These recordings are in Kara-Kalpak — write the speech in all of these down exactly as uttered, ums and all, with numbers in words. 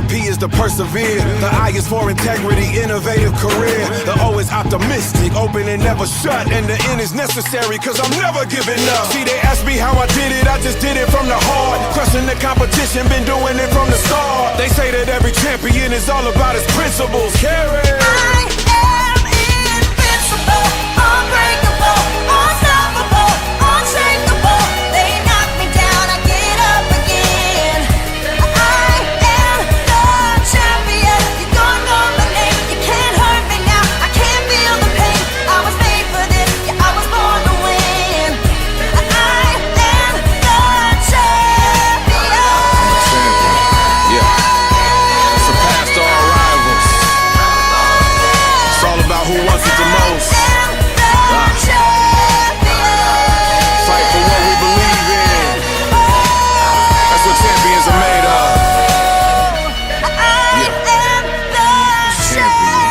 P is the persevere. The I is for integrity, innovative career. The O is optimistic, open and never shut. And the N is necessary, cause I'm never giving up. See, they ask me how I did it, I just did it from the heart. Crushing the competition, been doing it from the start. They say that every champion is all about his principles. Carry. I am invincible, unbreakable, unstoppable, unshakable. They knock me down, I get up again. I am the champion. You're gonna know my name. You can't hurt me now. I can't feel the pain. I was made for this. Yeah, I was born to win. I am the champion. I'm a champion. Yeah. Surpassed all rivals. It's all about who wants it the most. Ah. Fight for what we believe in. That's what champions are made of. Yeah. Champion.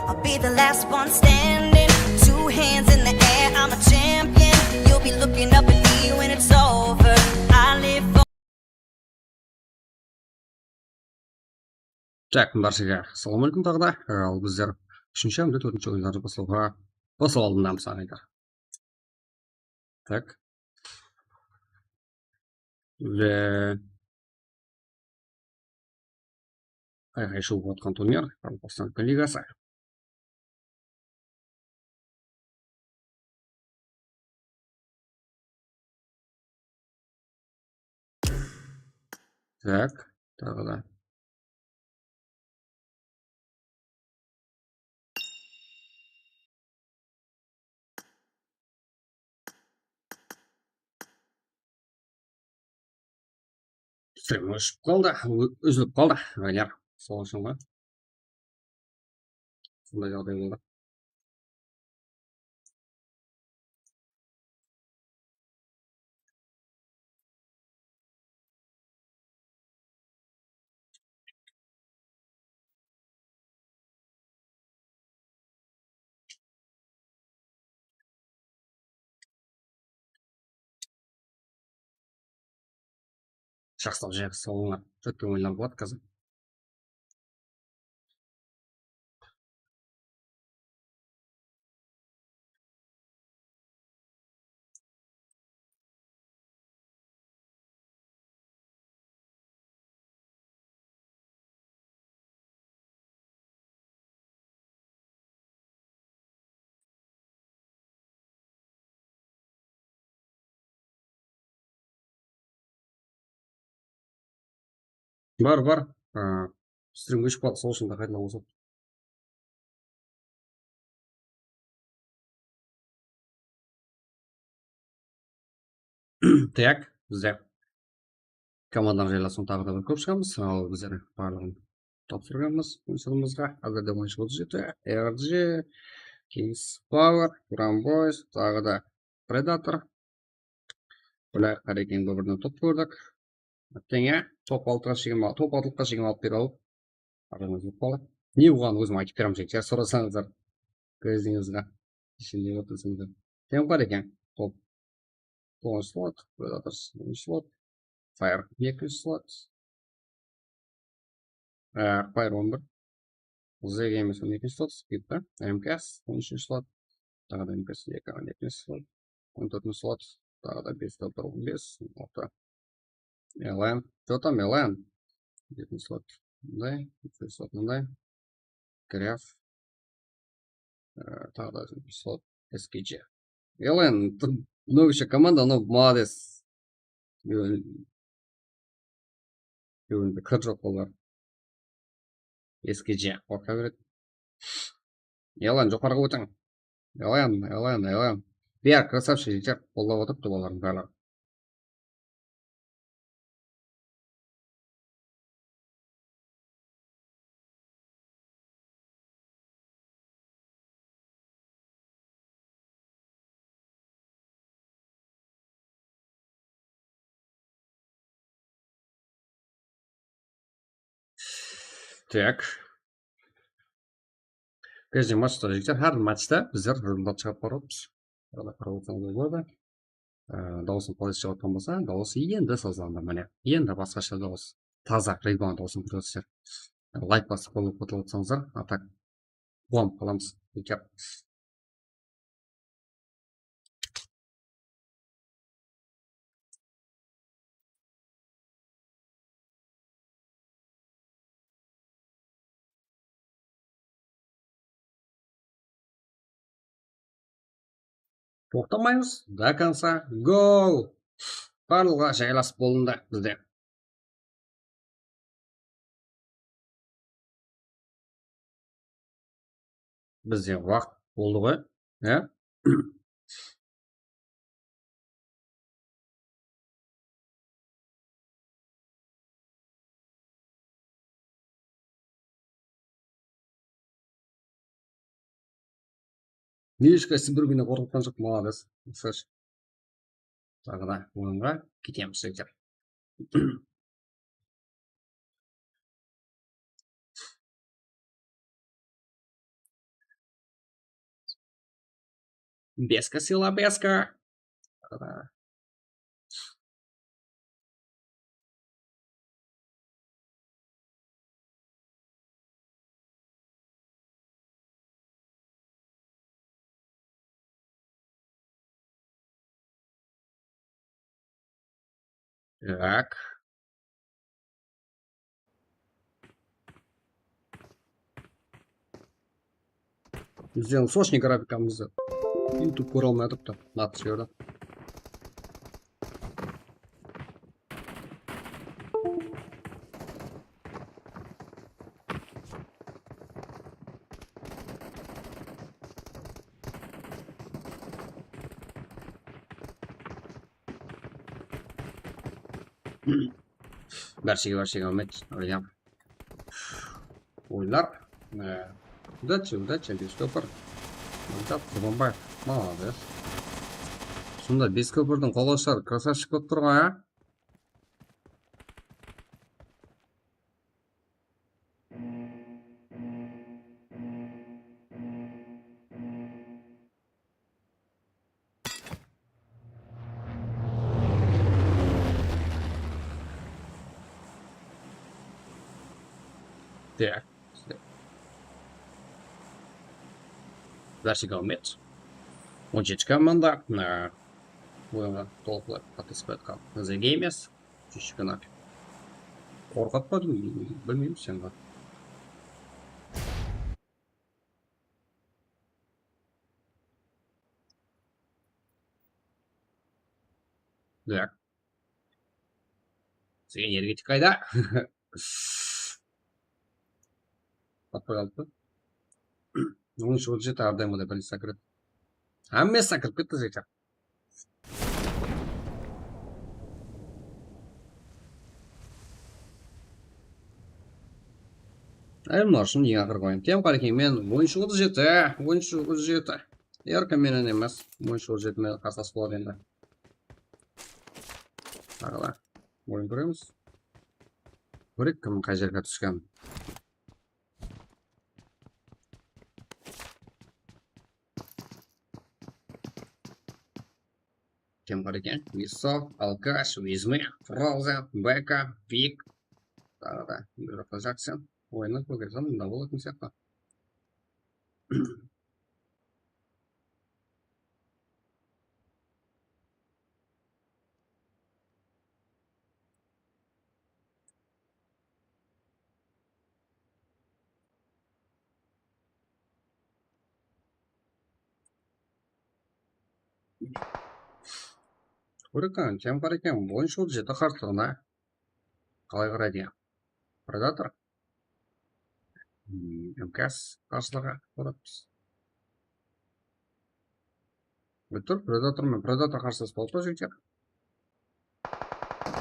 I'll be the last one standing. Two hands in the air, I'm a champion. You'll be looking up at me when it's over. I live for Tak, bárshege assalawma áleykum taǵı da. Al bizler úshinshi hámde tórtinshi oyınlardı baslawǵa, baslaw aldındamız, aǵaylar. Tak. Ve ayqay-shuw bolıp atqan turnir, Qaraqalpaqstan ligası. Tak, taǵı da. Strim óship qaldı, ó-, úzilip qaldı, aǵaylar. Sol ushın ǵoy. Sonday jaǵday boldı. Jaqsılap jayǵas salıńlar. Júrgen oyınlar boladı házir. Bar, bar. A, strim óship qaldı, sol ushın da qaytadan qosıp. Tak, bizde komandalar jaylasıwın taǵı da bir kórip shıǵamız. Al bizler barlıǵın tapsırǵanbız oyınshılarımızǵa. Házirde oyınshı otız jeti, R J, Kings Power, Turan Boys, taǵı da Predator. Bular Qarekeń bir-birinen top kórdik. Teńe top altıǵa shegim al-, top altılıqqa shegim alıp bere alıp. Aramız bolıp qaldı. Ne bolǵanın ózim aytıp berem, jigitler, sorasańızlar. Kózińizge. Ishinde otırsańızlar. Teńe Qarekeń. Top. Toǵız slot, Predator on slot. Fire ekinshi slot. Á, Fire on bir. Zeg emes, on ekinshi slot, Speed, da? M K S, on úshinshi slot. Taǵı da M K S eki, on ekinshi slot. On tórtinshi slot. Taǵı da bes, on bes, on altı. L N. Jotam L N. Jetinshi slot. Mınday, úshinshi slot mınday. Graf. Á, taǵı da úshinshi slot. S K G. L N, t-, mınaw komanda, mınaw molodec. Kewilinde kir joq olar. S K G qorqa beredi. L N joqarıǵa ótiń. L N, L N, L N. Bári krasavshik jigitler qollap otırıptı olardıń barlıǵı. Tak. Каждый matchta, jigitler, hár bir matchta bizler rezultat shıǵarıp barıp atırmız. Qarap otsańız da boladı. Ee, dawısım qalay shıǵıp atqan bolsa, dawısı endi sazlandı, mine. Endi basqasha dawıs. Taza, Rayban dawısın kórip atırsızlar. Layk basıp qoyıp otırıp atsańızlar, a tak quwanıp qalamız. Jigitler. Toqtamaymız. До конца. Gol! Barlıǵı jaylasıp bolındı bizde. Bizde waqıt boldı ǵoy, ya? Neshka, siz bir kúnde qorqıtqan joq, молодец. Taǵı da oyınǵa ketemiz, jigitler. Beska, sıyla beska. Так. Bizden сочный grafikamızdı YouTube kóre almay atırıptı. Atmosferada. Bárshege, bárshege áwmet, Rayam. Oylar. Ee, удачи, удачи, beskópir. Mıńqap Qurbanbaev, молодец. Sonda beskópirdiń qollayıshıları krasavchik bolıp tur ǵoy, a? Так. Bárshege áwmet. On jeti komanda, e, oyınǵa tolıqlay qatnasıp atqan The Gamers. Júz eki nol. Qorqıp pa, bilmeymiz sen ǵoy. Так. Sizge energetik qayda? Tappay qalıptı. Onınshı, otız jeti, árdayım da birinshi sakret. Hámmesi sakret ketti, jigitler. Ayırmalar ushın eń aqırǵı oyın. Tem Qarekeng, men onınshı, otız jeti, onınshı, otız jeti. Erkin menen emes, onınshı, otız jeti menen qarsalasıp boladı endi. Taǵı da oyın kóremiz. Kóreyik, kim qay jerge túsken. Kim bar eken? Wiso, Alkash, Wizme, Frozen, Beka, Vik. Taǵı da bir Jackson. Oyınnan kórgensem, mında bolatuǵın sıyaqlı. Hurrikan, Tem Hurrikan, onınshı, otız jeti qarsılıǵına qalay qaraydı ya? Predator? Hmm, M K S qarsılıǵı ko'ramiz. Bitir Predator men Predator qarsalasıp alıp jigitler.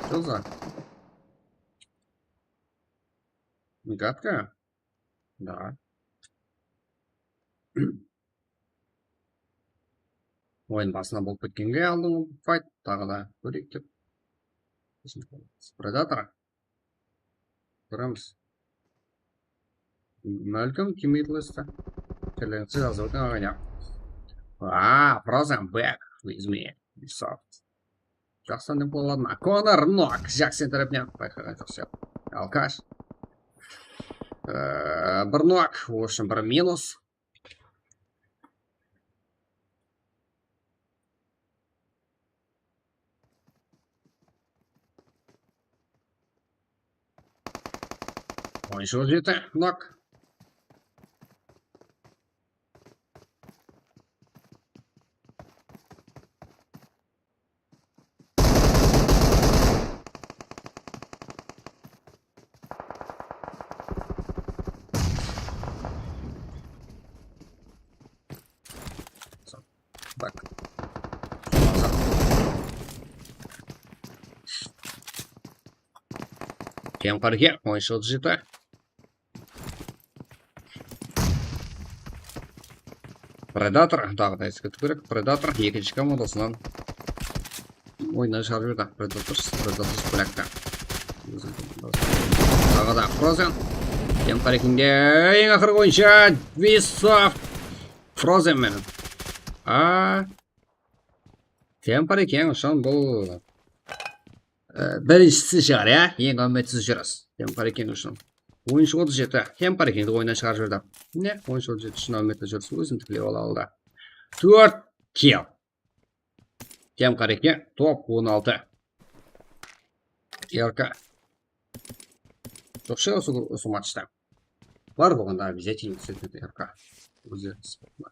Что за? Гадко. Да. Oyın basına bolıp ketkenge aldın fayt, taǵı da kóreyik dep. Predator. Kóremiz. Málkim kim aytılsa. Kelеңsi jazıwdıń aǵanya. Aa, Frozen back with me. Ubisoft. Jaqsı, ne boladı ma? Konor nok. Jackson tárepinen bayqaǵan joq sıyaqlı. Alkash. Ee, bir nok, o ushın bir minus. Oyınshı jeti, nok. Bak. Kemqarge, oyınshı jeti. Predator, taǵı da eskertiw kerek. Predator ekinshi komandasınan oyınnan shıǵarıp jiberdi. Predator, Predator polyak ta. Taǵı da Frozen. Kemqarge, eń aqırǵı oyınshı. Ubisoft. Frozen menen. A, Kemqarge ushın bul, e, birinshisi shıǵar, ya? Eń áhmiyetsiz júris. Kemqarge ushın. Oyınshı otız jeti. Kemqarge oyınnan shıǵarıp jiberdi. Mine, oyınshı otız jeti ushın áhmiyetli júris ózin tiklep ala aldı. Tórt kill. Kemqarge top on altı. R K. Joq shıǵar usı, usı matchta. Bar bolǵanda обязательно túsetin R K. Ózi spotına.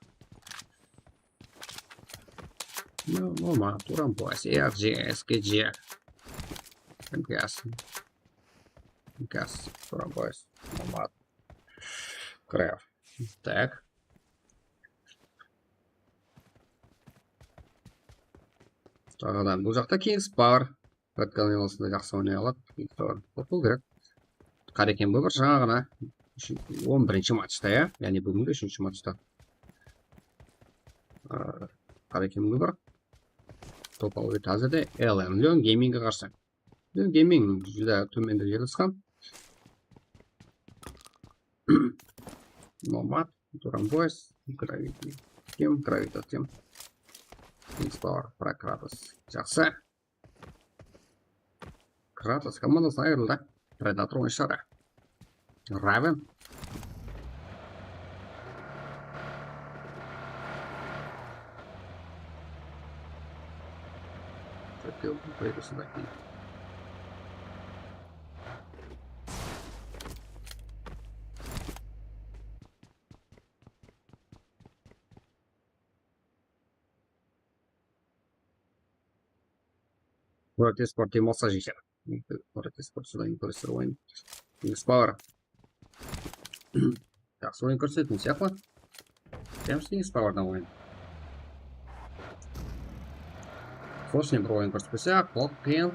No, Nomad, Uran Boys, R G, S K G, M K S. M K S, Uran Boys, Nomad. Kraev. Tak. Taǵıdan bul jaqta Kings bar. Vertikalnıy alasında jaqsı oynay aladı. Kings bar. Bul kerek. Qareken bul bir jańa ǵana. Úshin-, on birinshi matchta, ya. Yaǵnıy búgingi úshinshi matchta. Aa, Qareken bul bir. Top alıp házirde L M Leon Gamingge qarsı. Leon Gaming júdá tómende jerlesken. Nomad, Duran Boys, Gravity Team, Gravity Team. Kings Power, Prag Kratos. Jaqsı. Kratos komandasına ayırıldı. Predator oyınshıları. Raven. Tórtewin qoydı usınday. Murat Esport dem alsa jeydi. Murat Esport sodan keyin kórseter oyın. Kings Power. Jaqsı oyın kórsetetin sıyaqlı. Kemsi Kings Powerdan oyın. Sol ushın bir oyın kórsetpese, qolıq qıyın.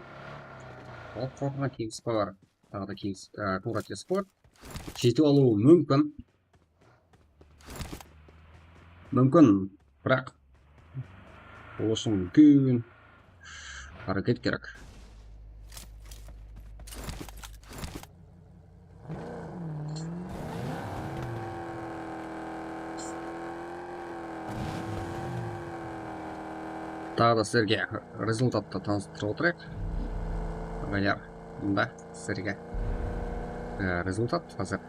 Qolıq qolqına Kings Power. Taǵı da Kings, e, Murat Esport. Jetip alıwı múmkin. Múmkin, biraq bul ushın úlken háreket kerek. Taǵı da sizlerge rezultattı tanıstırıp otırayıq. Aǵaylar, mında sizlerge, e, rezultat házir.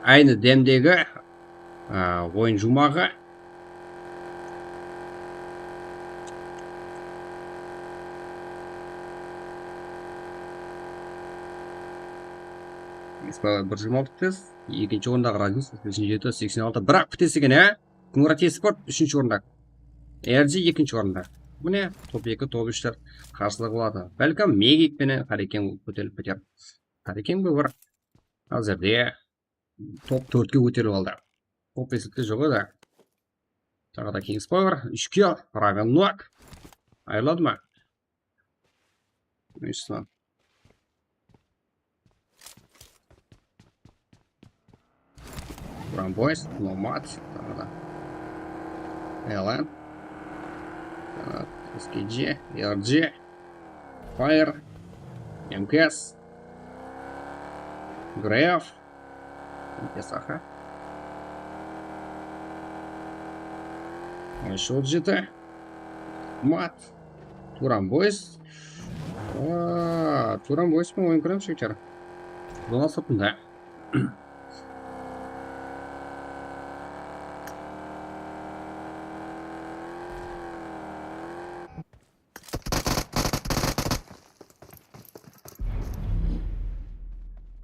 Aynı demdegi, a, oyın juwmaǵı. Espa bir júz jigirma altı pites, ekinshi orındaǵı Raznica seksen jeti, seksen altı, biraq pites eken, á? Kungrat Esport úshinshi orında. R G ekinshi orında. Mine, top eki, top úshler qarsılıq boladı. Bálkim Megik penen Qareken kóterilip keter. Qareken bu bir házirde top tórtke kóterilip aldı. Top eslikte joq edi. Taǵı da Kings Power, úsh kill, Raven Noak. Ayırıladı ma? Islam. Turan Boys, Nomad, taǵı da Alan, S K G, R G, Fire, M K S, Graf, M K S, aha. Shot jeti. Mat. Turan Boys. Aa, Turan Boys penen oyın kóremiz, jigitler. Zona sırtında.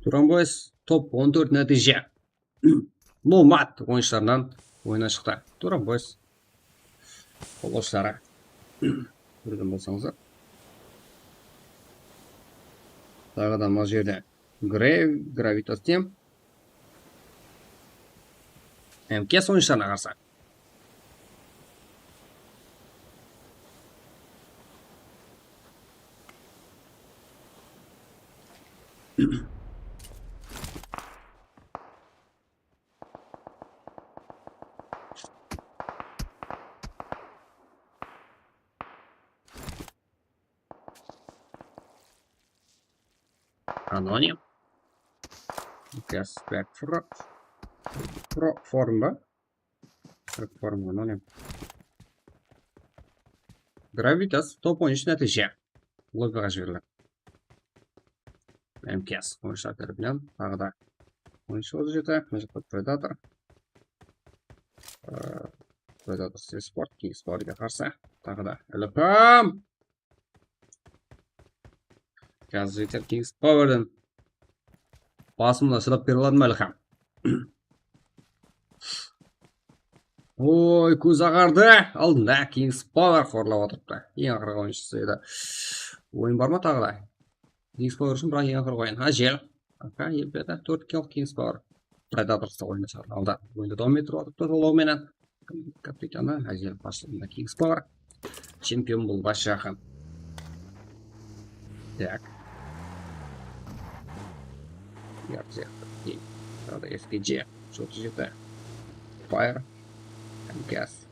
Turan Boys top on tórt nátiyje. Nomad oyınshılarınan oyına shıqtı. Turan Boys qolbasshıları. Kórgen bolsańızlar. Taǵı da mına jerde Grav-, Gravitas tem. M K S oyınshılarına qarsı. Anonim. Gaz Backfrog. Pro form ba? Pro form anonim. Gravitas top on úsh nátiyje. Lobbiǵa jiberildi. M K S oyınshılar tárepinen taǵı da oyınshı bolıp jete. Mına jaqta Predator. Ee, Predator Sport, King's Powerge qarsı. Taǵı da Ilham. Házir jeter King's Powerden. Basımda shıdap bere aladım Ilham. Oy, kóz aǵardı. Aldında King's Power xorlap otırıptı. Eń aqırǵı oyınshısı edi. Oyın bar ma taǵı da? King's Power ushın biraq eń aqırǵı oyın. Ha, jel. Aka, elbette, tórt kill King's Power. Predatorsta oyında shıǵardı. Alda oyında dawam ettirip atırıptı, tolawı menen. Kapitanı, Aziyat baslıǵında King's Power. Chempion bolǵa jaqın. Tak. Yartı jaqtı. Tawda S K G, otız jeti. Fire. M K S.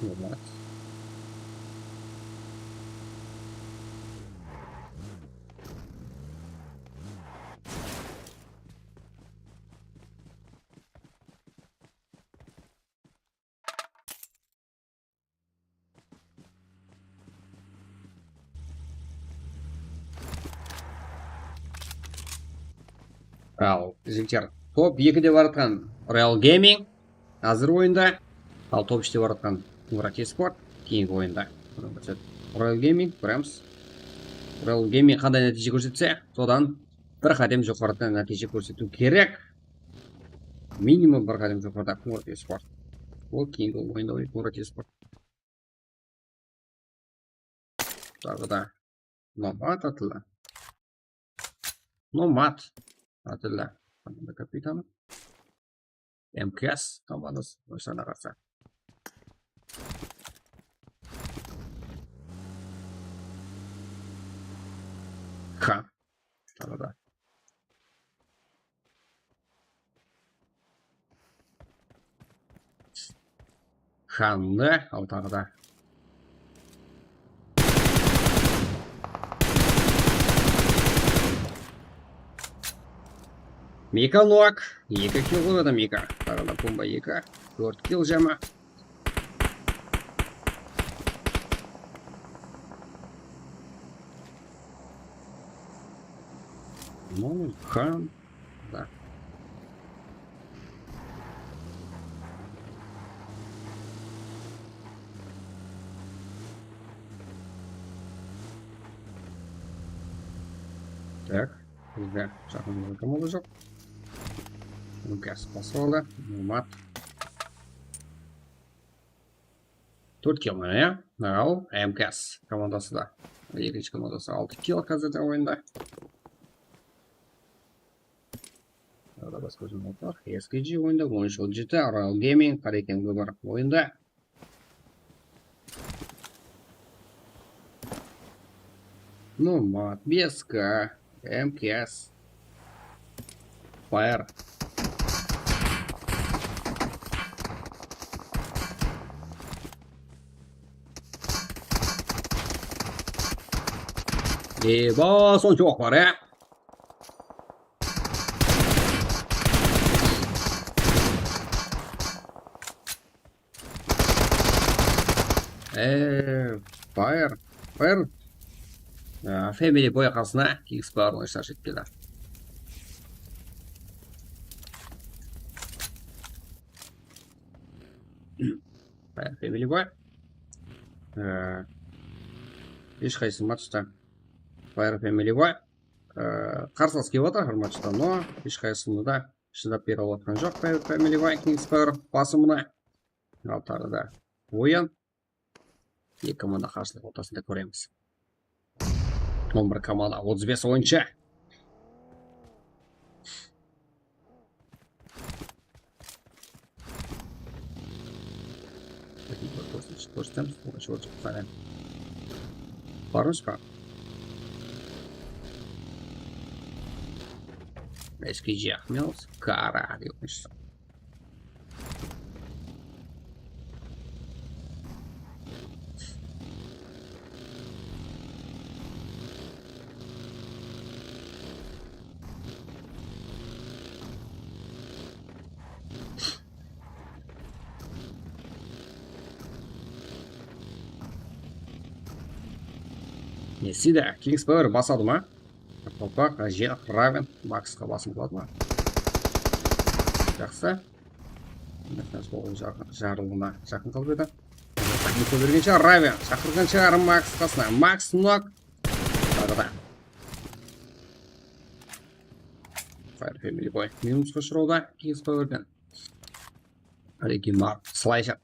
Nomad. Al, jigitler, top ekide baratqan Royal Gaming házir oyında. Al, top úshte baratqan Murat Esport keyingi oyında. Royal Gaming, kóremiz. Royal Gaming qanday nátiyje kórsetse, sodan bir qádem joqarıda nátiyje kórsetiw kerek. Minimum bir qádem joqarıda Murat Esport. Ol keyingi oyında Murat Esport. Taǵı da Nomad atıldı. Nomad atıldı. Komanda kapitanı. M K S komandası oyınshılarına qarsı. Ha. Taǵı da. Xandı, al taǵı da. Mika nok, eki kill qoydı Mika. Taǵı da Pumba eki, tórt kill jama. Ну, Хан, да. Так, bizde jaqın komanda joq. Gaz basıp aldı. Nomad. Tórt kill mine, ya. Al, M K S komandası da. Ekinshi komandası altı kill házirde oyında. Arada bas kózim otır. S K G oyında, on úsh otız jeti, Royal Gaming, Qarekeń Gúbir oyında. Nomad, bes K, M K S. Fire. Eba, sonsha oq bar, e? Eee, Fire, Fire. Á, Family Boy qasına Kings Power oyınshılar jetip keldi. Fire Family Boy. Á, hesh qaysısı matchta Fire Family Boy. Á, qarsılas kelip atır hár matchta, no hesh qaysısında da shıdap bere alatqan joq Fire Family Boy, Kings Power basımına. Al, taǵı da oyın. Eki komanda qarsılıq ortasında kóremiz. On bir komanda, otız bes oyınshı. Kórsetemiz, qáne. Barmız ba? S K G Mills, Kara, dep oyınshısı. Nesi de, Kings Power basadı ma? Topaq, Ajer, Raven, Maxqa basım qıladı ma? Jaqsı. Sol jarılǵına jaqın qalıp edi. Info bergen shıǵar Raven, shaqırǵan shıǵar Max qasına. Max nok. Taǵı da. Fire Family Boy minusqa ushırawda, Kings Powerden. Regi Mark, slaysher.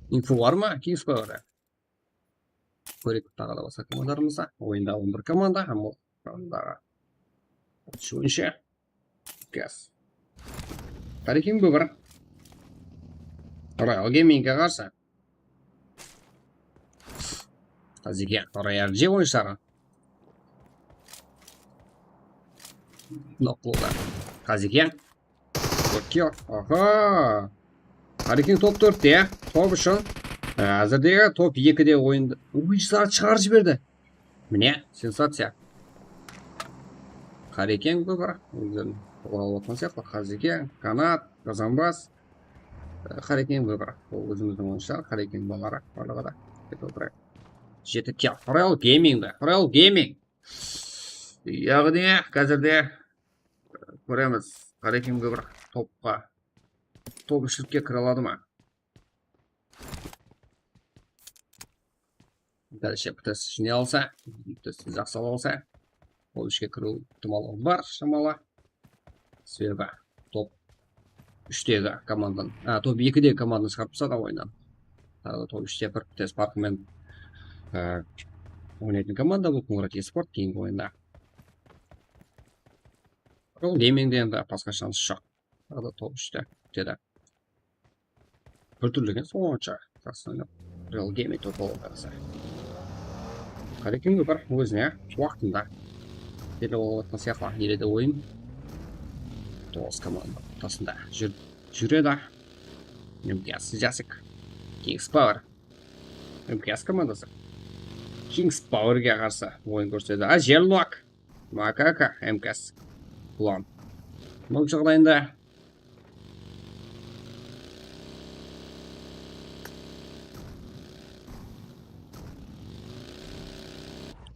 Info bar ma Kings Powerda? Kóreyik taǵı da basqa komandalarımızda. Oyında on bir komanda, hám olardaǵı otız úsh oyınshı. Gaz. Qarekeńbe bir. Royal Gamingke qarsı. Qaziyken, Royal G oyınshıları. Nok boldı. Qaziyken. Okey, aha. Qarekeń top tórtte, ya. Top ushın. Á, házirdegi top ekide oyındı. Oyınshılardı shıǵarıp jiberdi. Mine, sensaciya. Qarekeń bir, ózlerin qolǵa alıp atqan sıyaqlı. Qaziyken, Kanat, Gazambaz. Á, Qarekeń bir, bul ózimizdiń oyınshılar, Qarekeń balaları barlıǵı da. Ketip otırayıq. Jeti kill. Royal Gaming be? Royal Gaming. Yaǵnıy, házirde kóremiz. Qarekeń bir topqa. Top úshlikke kire aladı ma? Dálshe P T S jıynay alsa, P T S jaqsı ala alsa, ol ishke kiriw itimallıǵı bar, shamalı. Sebebi top úshtegi komandanı, a, top ekidegi komandanı shıǵarıp tasladı oyınnan. Taǵı da top úshte bir P T S parkı menen, a, oynaytın komanda bul Qumrat Esport keyingi oyında. Bul Gamingde endi basqa shansı joq. Taǵı da top úshte pitedi. Bir túrli eken, sonshasha jaqsı oynap. Real Gaming top alıp atsa. Qarekeń bir ózine waqtında. Ele alıp atqan sıyaqlı, ele de oyın. Toǵız komanda ortasında júr-, júredi. M K S Jasik. Kings Power. M K S komandası Kings Powerge qarsı oyın kórsetedi. A, Jelnok. Makaka, M K S. Ulan. Nok jaǵdayında.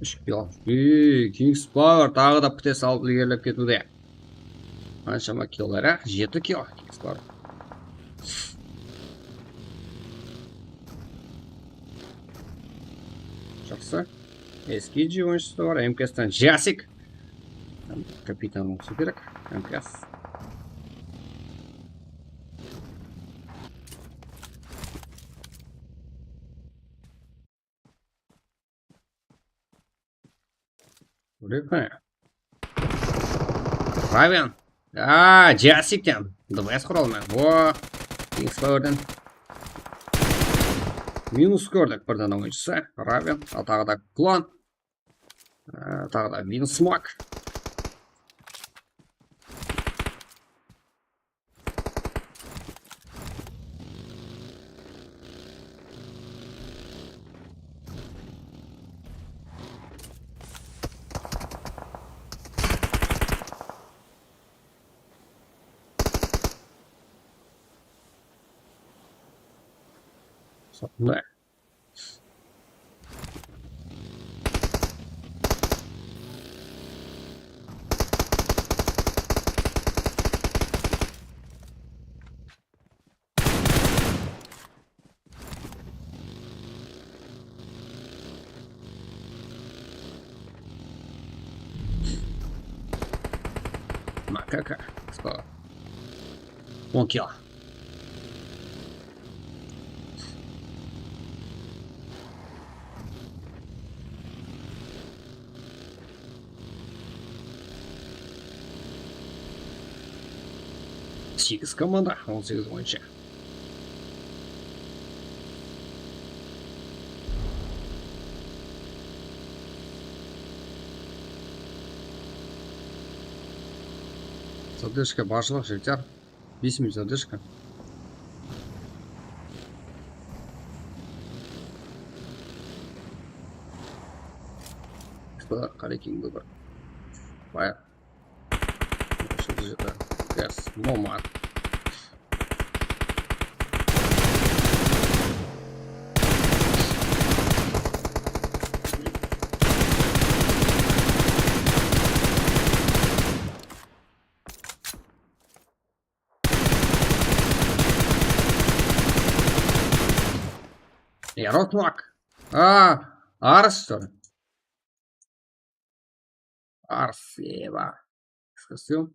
Úsh kill. Ey, Kings Power taǵı da P T S alıp ilgerilep ketiwde. Qanshama killleri? Jeti kill. Kings Power. Jaqsı. S K G oyınshısı da bar, M K S-ten Jasik. Kapitan bolsa kerek, M K S. Kóreyik, qáne. Raven. A, Jasikten. D B S quralı menen. O, Kings Powerden. Minus kórdik, bir dana oyınshısı. Raven, a, taǵı da Klan. A, taǵı da Vinsmok. Satın da. Макака. Что? Он килл. Segiz komanda, on segiz oyınshı. Задержка barshılıq, jigitler. Bes minut задержка. Что, Qarekin, выбор. Fire. Что же это? Газ. Номад. Erosmok. A, Ars, что ли? Ars, eba. Kostum.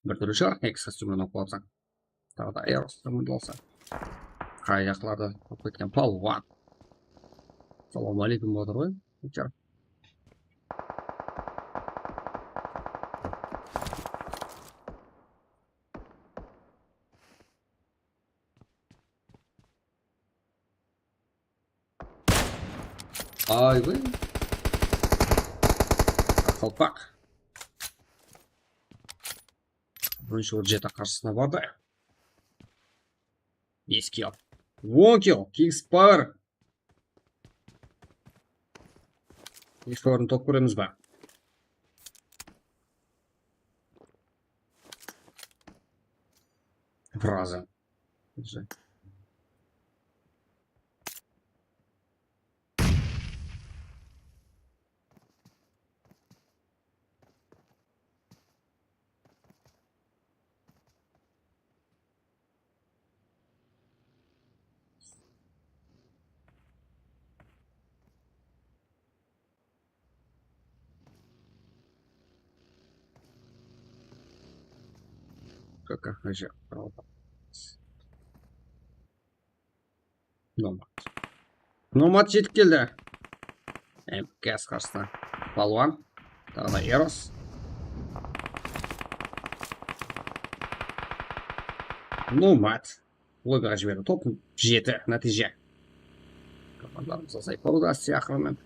Bir túrli shıǵar, eki kostumnan oqıp alsań. Taǵı da Eros bolsa. Qay jaqlarda bolıp ketken palwan. Assalawma aleykum, otır ǵoy. Ay, bıy. Qalpaq. Birinshi ol jeti qarshısına bardı. Bes kill. On kill. Kings Power. Kings Power'ın top kóremiz ba? Fraza. Kaka, aja. Nomad. Nomad jetip keldi. M K S qarshısına. Palwan. Taǵı da Eros. Nomad. Lobbyǵa jiberdi. Top jeti, nátiyje. Komandalarımız azayıp barıwda, áste aqırınan.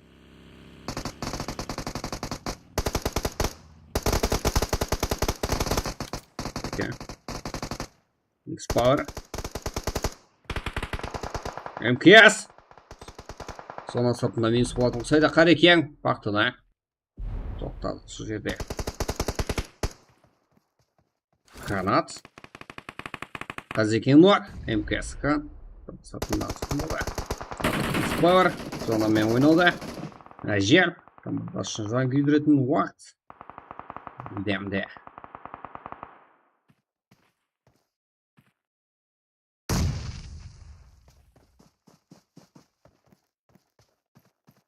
Eke. X Power. M K S. Sonıń sırtında minus bolatın qusaydı, Qarekeń. Baxtına. Toqtadı usı jerde. Granat. Qazekin bar. M K S K. Sırtında usı boldı. X Power. Zona menen oynawda. Ájer. Komandasın jan kúydiretin waqıt. Demde.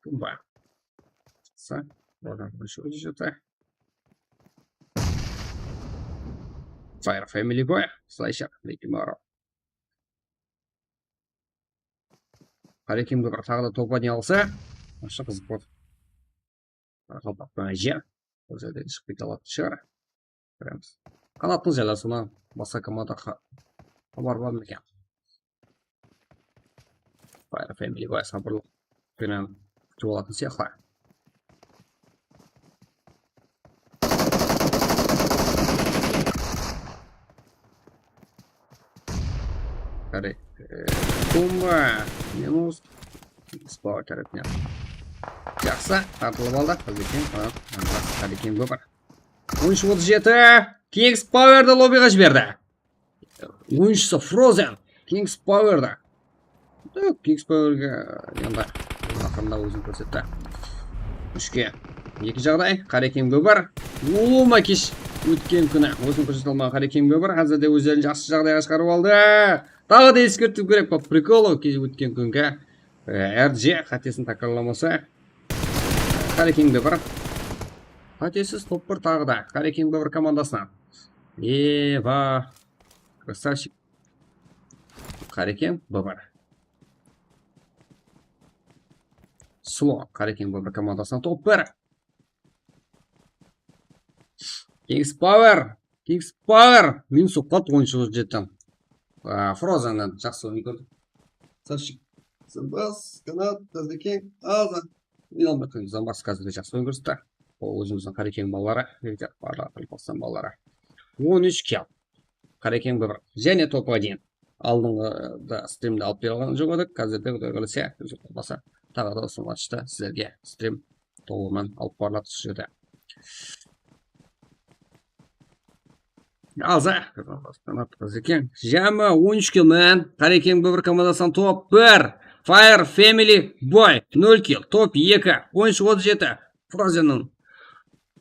Tumba. Sa, oradan bir şey ötecek. Fire Family Boy, Slasher, Mickey Mouse. Qarekemge bir taǵı da topa ne alsa, ashı qızıq bot. Qaraqalpaqtan jer. Bul jerden shıǵıp kete alatın shıǵar. Kóremiz. Qanattıń jaylasıwınan basqa komanda xa-, xabar bar ma eken? Fire Family Boy sabırlıq penen kútip alatın sıyaqlı. Qare, e, bomba. Minus. Spawn tárepinen. Jaqsı, tartılıp aldı. Qazekeń, Qanat, Qanat, Qazekeń, Bópir. On úsh otız jeti. Kings Powerdi lobbyǵa jiberdi. Oyınshısı Frozen. Kings Powerdi. Kings Powerge endi aqırında ózin kórsetti. Úshke eki jaǵday. Qarekeń Bópir. Ulıwma kesh ótken kúni ózin kórsete almaǵan Qarekeń Bópir házirde ózlerin jaqsı jaǵdayǵa shıǵarıp aldı. Taǵı da eskertiw kerek, по приколу, kesh ótken kúngi, e, R J qátesin tákirarlamasa. Qarekeń Bópir. Qátesiz top bir taǵı da Qarekeń Bópir komandasınan. Eva. Krasavchik. Qarekeń Bópir. Slo. Qarekeń Bópir komandasınan top bir. Kings Power. Kings Power. Minus oqat on jeti. A, Frozennen jaqsı oyın kórdik. Krasavchik. Zambas, Qanat, Qazekeń, Aza. Uyalmay qoyıń, Zambas házirde jaqsı oyın kórsetti. Ol ózimizdiń Qarekeń balaları, barlıǵı Qaraqalpaqstan balaları. On úsh kill. Qarekeń Bópir. Jáne top один. Aldınǵıda strimde alıp bere alǵan joq edik. Házirde Quday qálese, Quday qálese, taǵı da usı matchta sizlerge strim tolıwınan alıp barıladı usı jerde. Aza. Qanat, Qazekeń. Jámi on úsh kill menen Qarekeń Bópir komandasınan top bir. Fire Family Boy nol kill. Top eki. On úsh otız jeti. Frozenniń,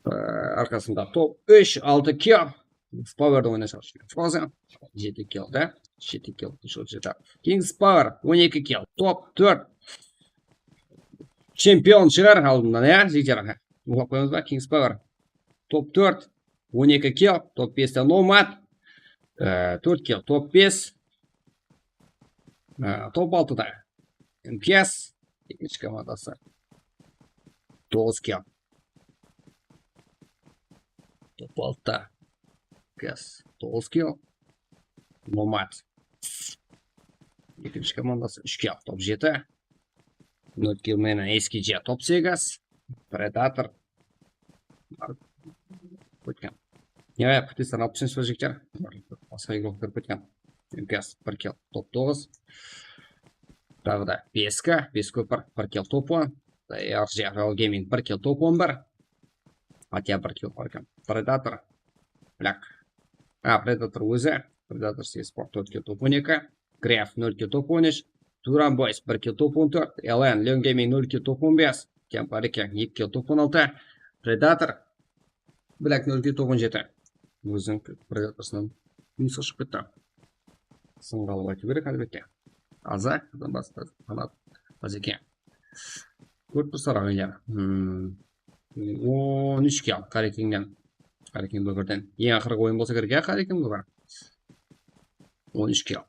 e, arqasında top úsh, altı kill. Powerdi oynasa, Frozen jeti kill da. Jeti kill, úsh otız jeti. Kings Power on eki kill. Top tórt. Chempion shıǵar aldımnan, ya, Zikter. Oqıp qoyamız ba? Kings Power. Top tórt. On eki kill. Top beste Nomad. E, tórt kill. Top bes. E, top altıda M K S. Ekinshi komandası. Toǵız kill. Top altıda. M K S. Toǵız kill. Nomad. Ekinshi komandası. Úsh kill. Top jeti. Nol kill menen S K J top segiz. Predator. Ótken. Ya, ya, Ptistan alpısınshı jigitler. Basqa igrok kirip ketken. M K S bir kill top toǵız. Taǵı da P S K, bes kópir, bir kill top on. R J Real Gaming bir kill top on bir. Хотя bir kill bar eken. Predator. Black. A, Predator ózi. Predator Sport tórt kill top on eki. Graf nol kill top on úsh. Duran Boys bir kill top on tórt. L N, Leon Gaming nol kill top on bes. Kempar eken, eki kill top on altı. Predator. Black nol kill top on jeti. Óziniń Predatorsınan minusqa shıǵıp ketti. Sınǵa alıp aytıw kerek, álbette. Aza, Zambas, Qanat, Qazekeń. Kórip tursızlar, aǵaylar. Hmm. On úsh kill Qarekeńnen. Qarekeń Bópirden. Eń aqırǵı oyın bolsa kerek, ya, Qarekeń Bópir. On úsh kill.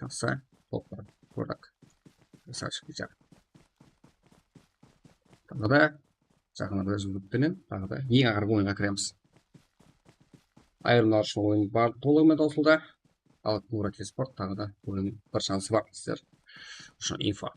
Jaqsı. Topır. Kórdik. Krasavchik, bichara. Taǵı da jaqın arada júgirip penen taǵı da eń aqırǵı oyınǵa kiremiz. Ayırımlar ushın oyın bar, tolıǵı menen tawsıldı. Al, Murat Esport taǵı da oyın bir shansı bar sizler ushın info.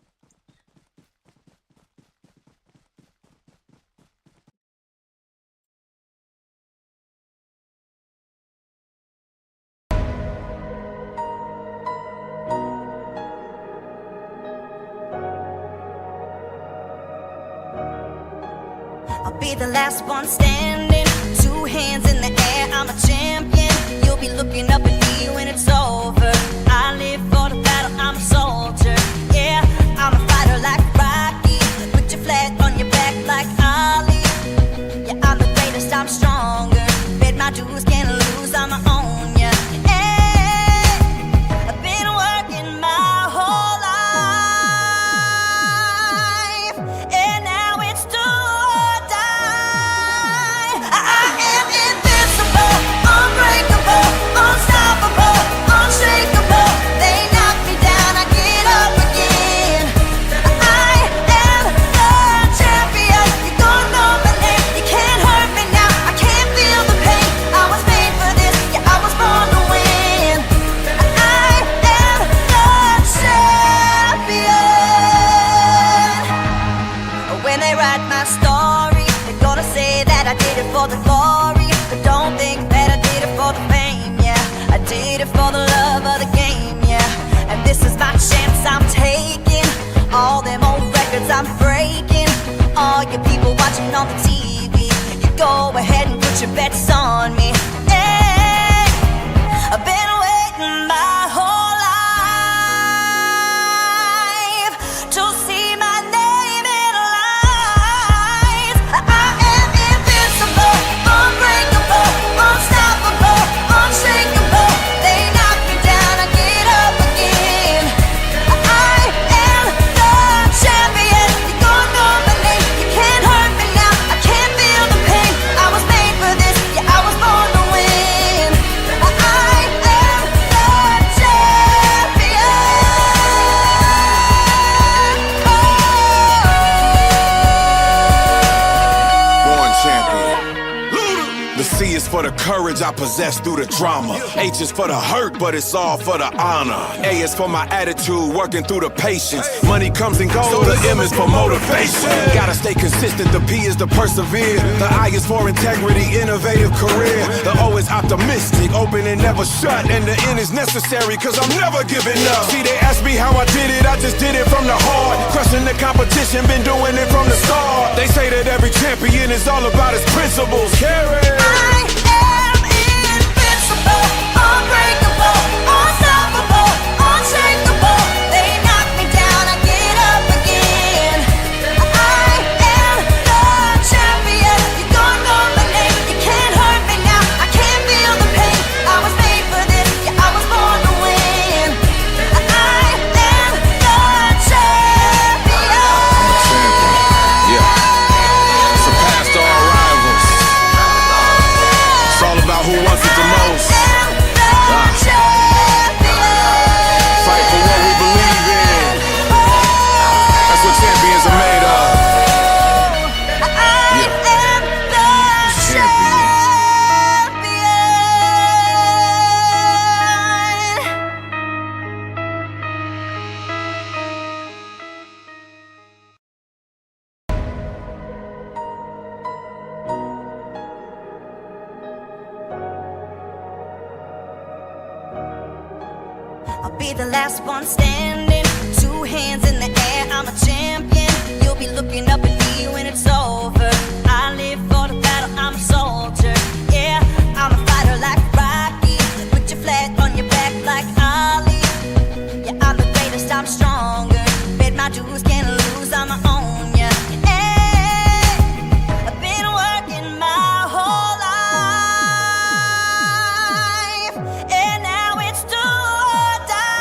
I'll be the last one standing. Two hands in the air, I'm a champion. You'll be looking up at me when it's over. I live for the battle, I'm a soldier. Yeah, I'm a fighter like Rocky. Put your flag on your back like Ali. Yeah, I'm the greatest, I'm stronger. Paid my dues, can't lose, I'ma own ya. Hey, I've been working my whole life, and now it's do or die. I am invincible, unbreakable, unstoppable, unshakable. I did it for the glory, but don't think that I did it for the fame, yeah. I did it for the love of the game, yeah. And this is my chance I'm taking. All them old records I'm breaking. All you people watching on the T V, you go ahead and put your bets on me. Hey, I've been waiting my whole life to see my name in lights. I am invincible, unbreakable, unstoppable, unshakable. They knock me down, I get up again. I am the champion. You're gonna know my name. You can't hurt me now. I can't feel the pain. I was made for this. Yeah, I was born to win. I am the champion. Oh. Born champion. The C is for the courage I possess through the drama. H is for the hurt, but it's all for the honor. A is for my attitude, working through the patience. Money comes and goes, so the M is for motivation. Gotta stay consistent, the P is the persevere. The I is for integrity, innovative career. The O is optimistic, open and never shut. And the N is necessary, cause I'm never giving up. See, they ask me how I did it, I just did it from the heart. Crushing the competition, been doing it from the start. They say that every champion is all about his principles. Carry. I am invincible, unbreakable, unstoppable, unshakable. They knock me down, I get up again. I am the champion. You're gonna know my name. You can't hurt me now. I can't feel the pain. I was made for this. Yeah, I was born to win. I am the champion. I'm a champion. Yeah. Surpassed all rivals. It's all about who wants it the most. I am the champion. Fight for what we believe in. That's what champions are made of. I am the champion. I'll be the last one standing. Two hands in the air, I'm a champion. You'll be looking up at me when it's over. I live for the battle, I'm a soldier. Yeah, I'm a fighter like Rocky. Put your flag on your back like Ali. Yeah, I'm the greatest, I'm stronger. Paid my dues, can't lose, I'm a own ya. Hey, I've been working my whole life, and now it's do or die.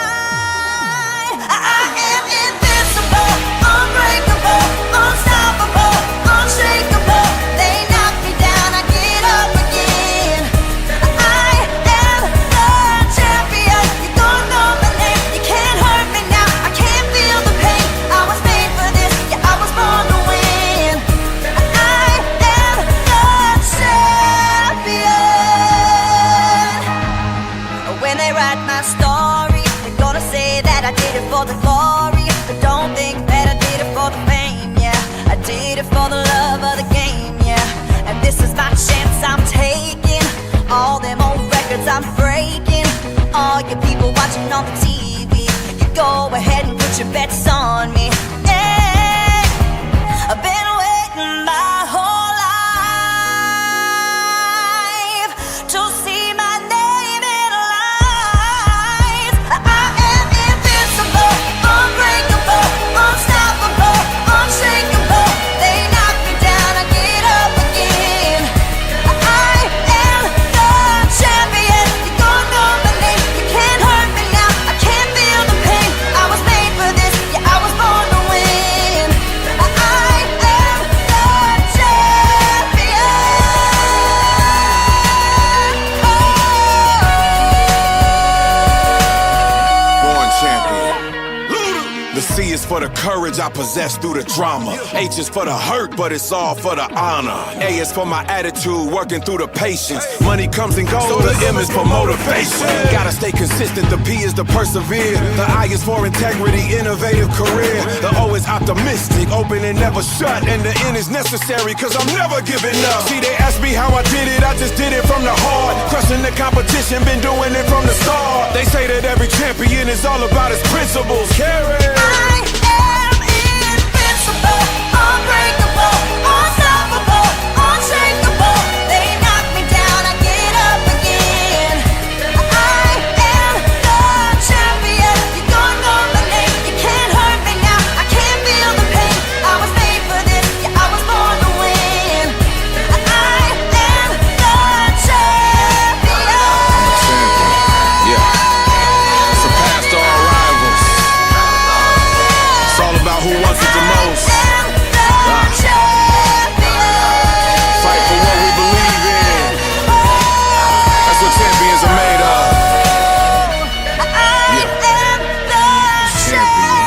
I am invincible, unbreakable, unstoppable, unshakable. For the courage I possess through the drama. H is for the hurt, but it's all for the honor. A is for my attitude, working through the patience. Money comes and goes, so the M is for motivation. Gotta stay consistent, the P is the persevere. The I is for integrity, innovative career. The O is optimistic, open and never shut. And the N is necessary, 'cause I'm never giving up. See, they ask me how I did it, I just did it from the heart. Crushing the competition, been doing it from the start. They say that every champion is all about his principles. Carry. I am invincible, unbreakable, unstoppable, unshakable. They knock me down, I get up again. I am the champion. You're gonna know my name. You can't hurt me now. I can't feel the pain. I was made for this. Yeah, I was born to win. I am the champion. I'm a champion. Yeah. Surpassed all rivals. It's all about who wants it the most. Ah. Fight for what we believe in. That's what champions are made of. Yeah. Champion.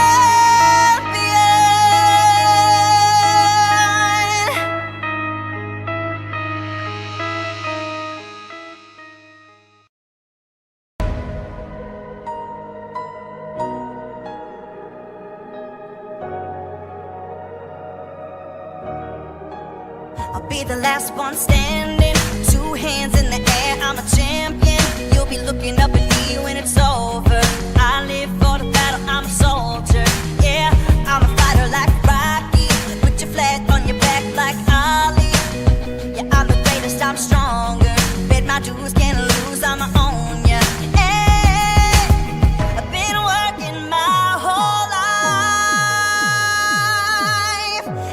I'll be the last one standing. Two hands in the air, I'm a champion. You'll be looking up at me when it's over. I live for the battle, I'm a soldier. Yeah, I'm a fighter like Rocky. Put your flag on your back like Ali. Yeah, I'm the greatest, I'm stronger. Bet my dues, can't lose, I'ma own ya. Hey, I've been working my whole life,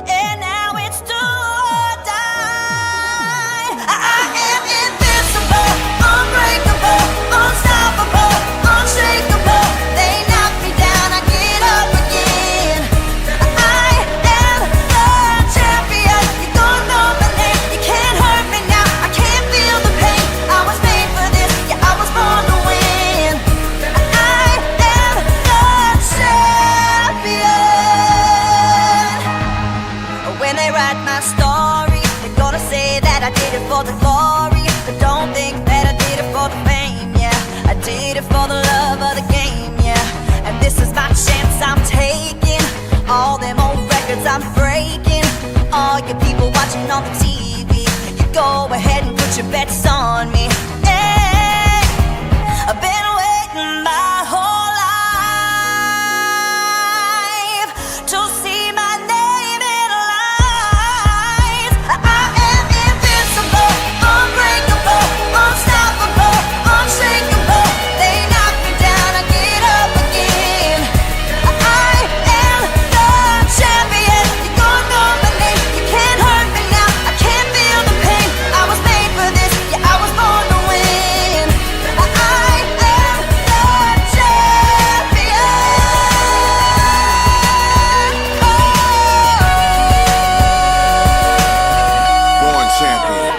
and now it's do or die. I am invincible, unbreakable, unstoppable, unshakable. They knock me down, I get up again. I am the champion. You're gonna know my name. You can't hurt me now. I can't feel the pain. I was made for this. Yeah, I was born to win. I am the champion. When they write my story, they're gonna say that I did it for the glory. But don't think that I did it for the fame, yeah. I did it for the love of the game, yeah. And this is my chance I'm taking. All them old records I'm breaking. All you people watching on the T V, you go ahead and put your bets on me. Hey, I've been waiting my whole life to see my name in lights. I am invincible, unbreakable, unstoppable, unshakable. They knock me down, I get up again. I am the champion. You're gonna know my name. You can't hurt me now. I can't feel the pain. I was made for this. Yeah, I was born to win. I am the champion. Oh. Born champion.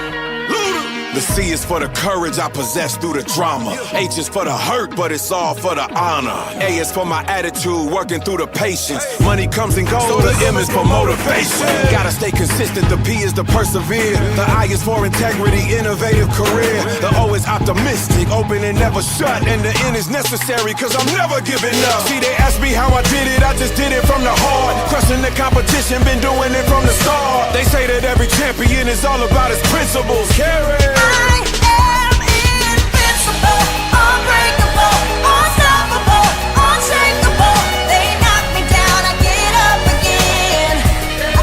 The C is for the courage I possess through the drama. H is for the hurt, but it's all for the honor. A is for my attitude, working through the patience. Money comes and goes, so the M is for motivation. Gotta stay consistent, the P is the persevere. The I is for integrity, innovative career. The O is optimistic, open and never shut. And the N is necessary, 'cause I'm never giving up. See, they ask me how I did it, I just did it from the heart. Crushing the competition, been doing it from the start. They say that every champion is all about his principles. Carry. I am invincible, unbreakable, unstoppable, unshakable. They knock me down, I get up again.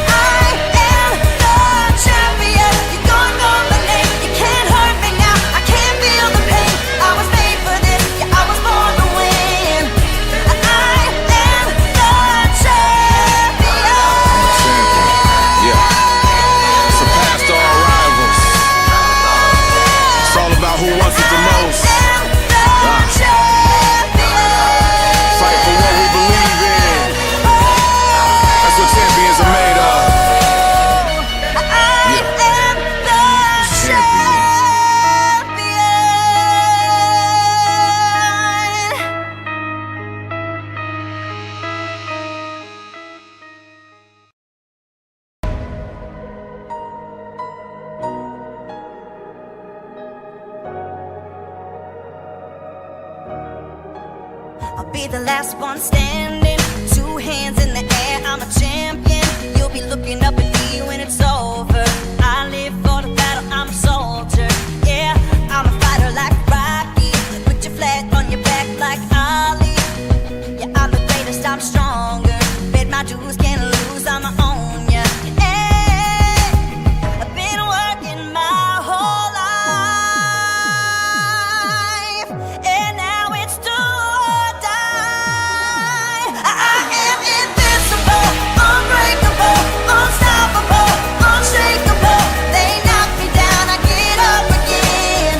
I am the champion. You're gonna know my name. You can't hurt me now. I can't feel the pain. I was made for this. Yeah, I was born to win. I am the champion. I'm a champion. Yeah. Surpassed all rivals. Be the last one standing, two hands in the air, I'm a champion. You'll be looking up at me when it's over. I live for the battle, I'm a soldier. Yeah, I'm a fighter like Rocky. Put your flag on your back like Ali. Yeah, I'm the greatest, I'm stronger. Bet my dues, can't lose, I'ma own ya. Hey, I've been working my whole life, and now it's do or die. I am invincible, unbreakable, unstoppable, unshakable. They knock me down, I get up again.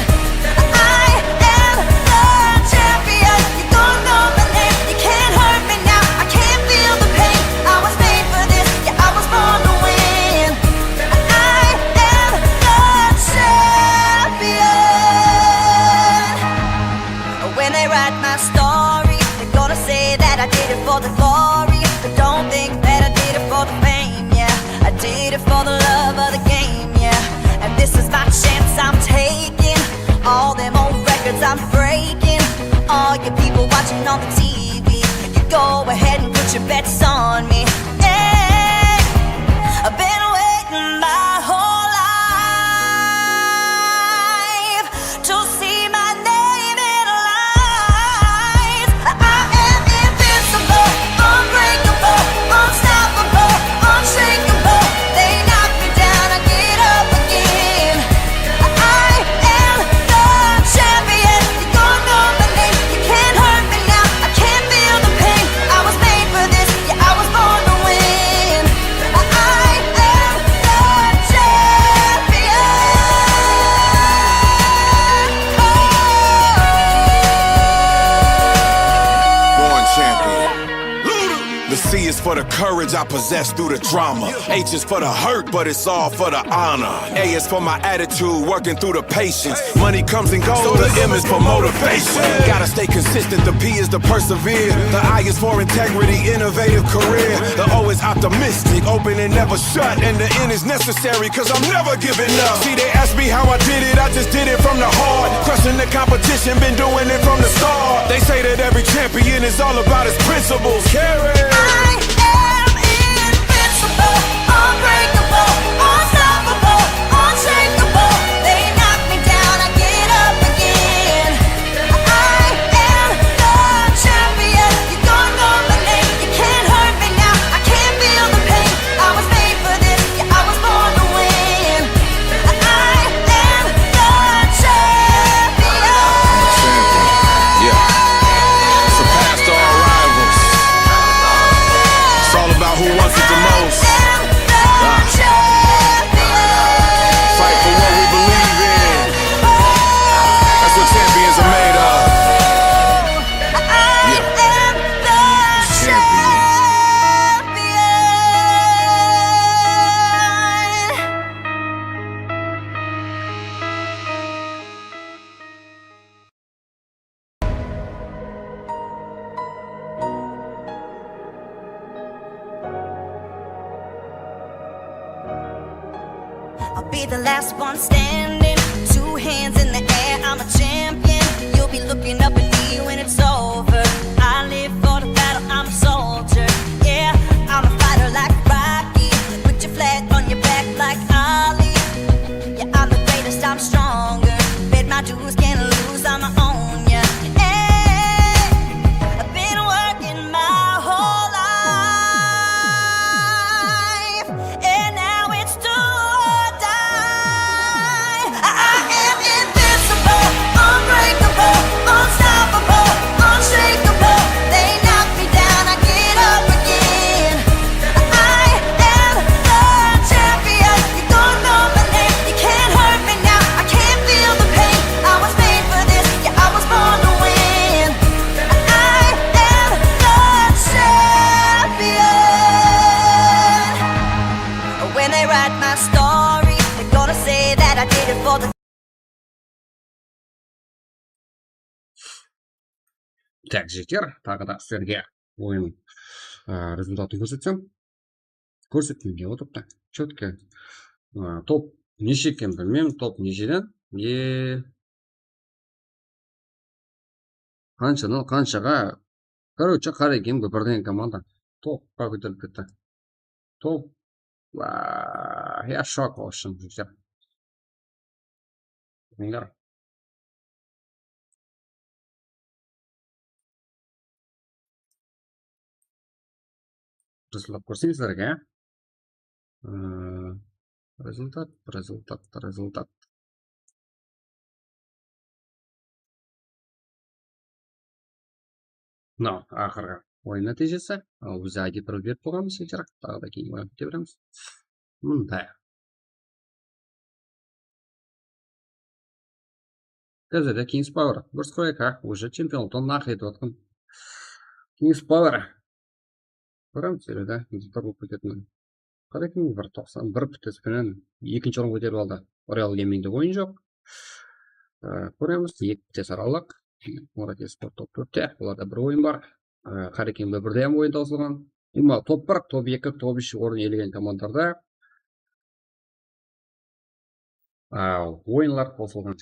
I am the champion. You don't know my name. You can't hurt me now. I can't feel the pain. I was made for this. Yeah, I was born to win. I am the champion. When they write my story, they're gonna say that I did it for the glory. But don't think that I did it for the fame, yeah. I did it for the love of the game, yeah. And this is my chance I'm taking. All them old records I'm breaking. All you people watching on the T V, you go ahead and put your bets on me. Hey, I've been waiting my whole life to see my name in lights. I am invincible, unbreakable, unstoppable, unshakable. They knock me down, I get up again. I am the champion. You don't know my name. You can't hurt me now. I can't feel the pain. I was made for this. Yeah, I was born to win. I am the champion. Oh. Born champion. The C is for the courage I possess through the drama. H is for the hurt, but it's all for the honor. A is for my attitude, working through the patience. Money comes and goes, so the M is for motivation. Gotta stay consistent, the P is to persevere. The I is for integrity, innovative career. The O is optimistic, open and never shut. And the N is necessary, cause I'm never giving up. See, they ask me how I did it, I just did it from the heart. Crushing the competition, been doing it from the start. They say that every champion is all about his principles. Carry. I am invincible, unbreakable, unstoppable, unshakable. They knock me down, I get up again. I am the champion. You don't know my name. You can't hurt me now. I can't feel the pain. I was made for this. Yeah, I was born to win. I am the champion. I'm a champion. Yeah. Surpassed all rivals. It's all about who wants it the most. I am the champion. Fight for what we believe in. That's what champions are made of. I am the champion. I'll be the last one standing. Two hands in the air, I'm a champion. You'll be looking up at me when it's over. I live for the battle, I'm a soldier. Yeah, I'm a fighter like Rocky. Put your flag on your back like Ali. Yeah, I'm the greatest, I'm stronger. Bet my dues, can't lose, I'ma own ya. Hey, I've been working my whole life, and now it's do or die. I am invincible, unbreakable, unstoppable, unshakable. They knock me down, I get up again. I am the champion. You don't know my name. You can't hurt me now. I can't feel the pain. I was made for this. Yeah, I was born to win. I am the champion. When they write my story, they're gonna say that I did it for the Так, jigitler, taǵı da sizlerge oyın, ı, rezultatın kórsetsem. Kórsettim, kep otırıptı. Chetko. Aa, top neshe eken bilmeymen, top nesheden. E, qanshadan qanshaǵa Короче, Qarekin bir, birden komanda topqa kóterilip ketti. Top. Vay, я в шоке, в общем, jigitler. Bilingler. Resultat kórseńizler eken, ya. Ee, rezultat, rezultat, rezultat. Mınaw aqırǵı oyın nátiyjesi. Al, biz I D bir berip qoyǵanbız, jigitler. Taǵı da keyin oyın kete beremiz. Mınday. G Z D Kings Power. Bir stroyka, уже чемпионлыктан naqıl etip atqan. Kings Power. Kóremiz, seriyada rezultat bolıp ketetin. Qarekin bir toqsan bir P T S penen ekinshi orın kóterip aldı. Real Gamingde oyın joq. Ee, kóremiz, eki P T S aralıq. Murat Esport top tórtte. Olarda bir oyın bar. Ee, Qarekin bir, birde hám oyın tawsılǵan. Umuman, top bir, top eki, top úsh orın iyelegen komandalarda, aa, oyınlar qosılǵan.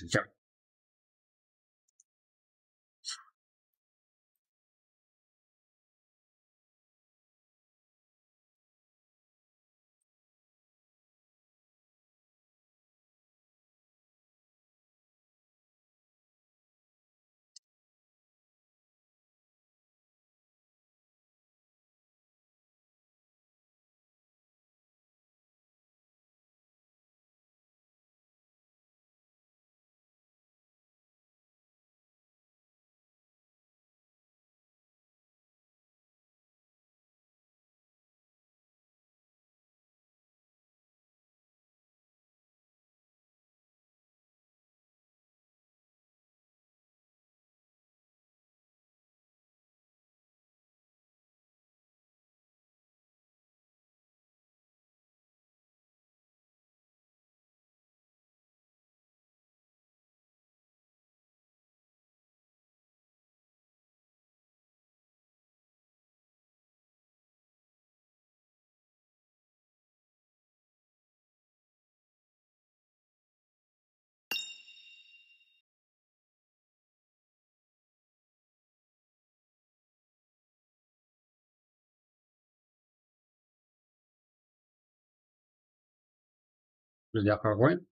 Bizde aqırǵı oyın.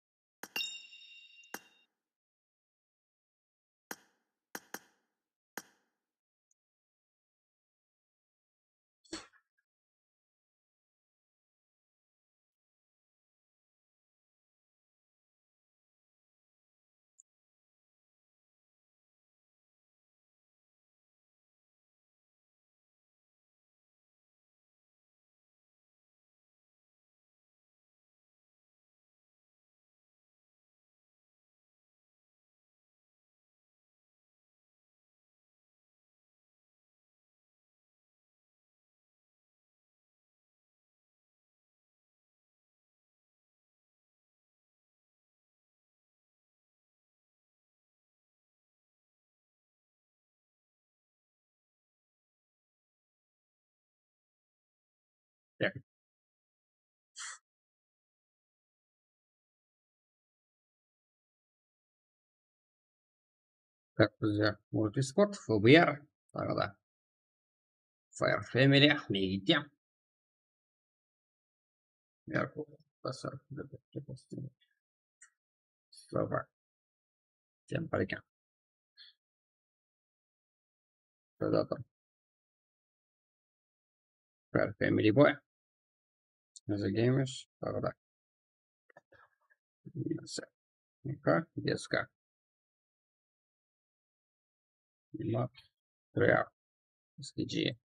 Tak, bizde Multisport, F B R, taǵı da Fire Family, Megite. Merkur, Basar, Sova. Sen bar eken. Predator. Fire Family Boy. The Gamers, taǵı da. Neyse. K, без K. Mat, Real, S K G.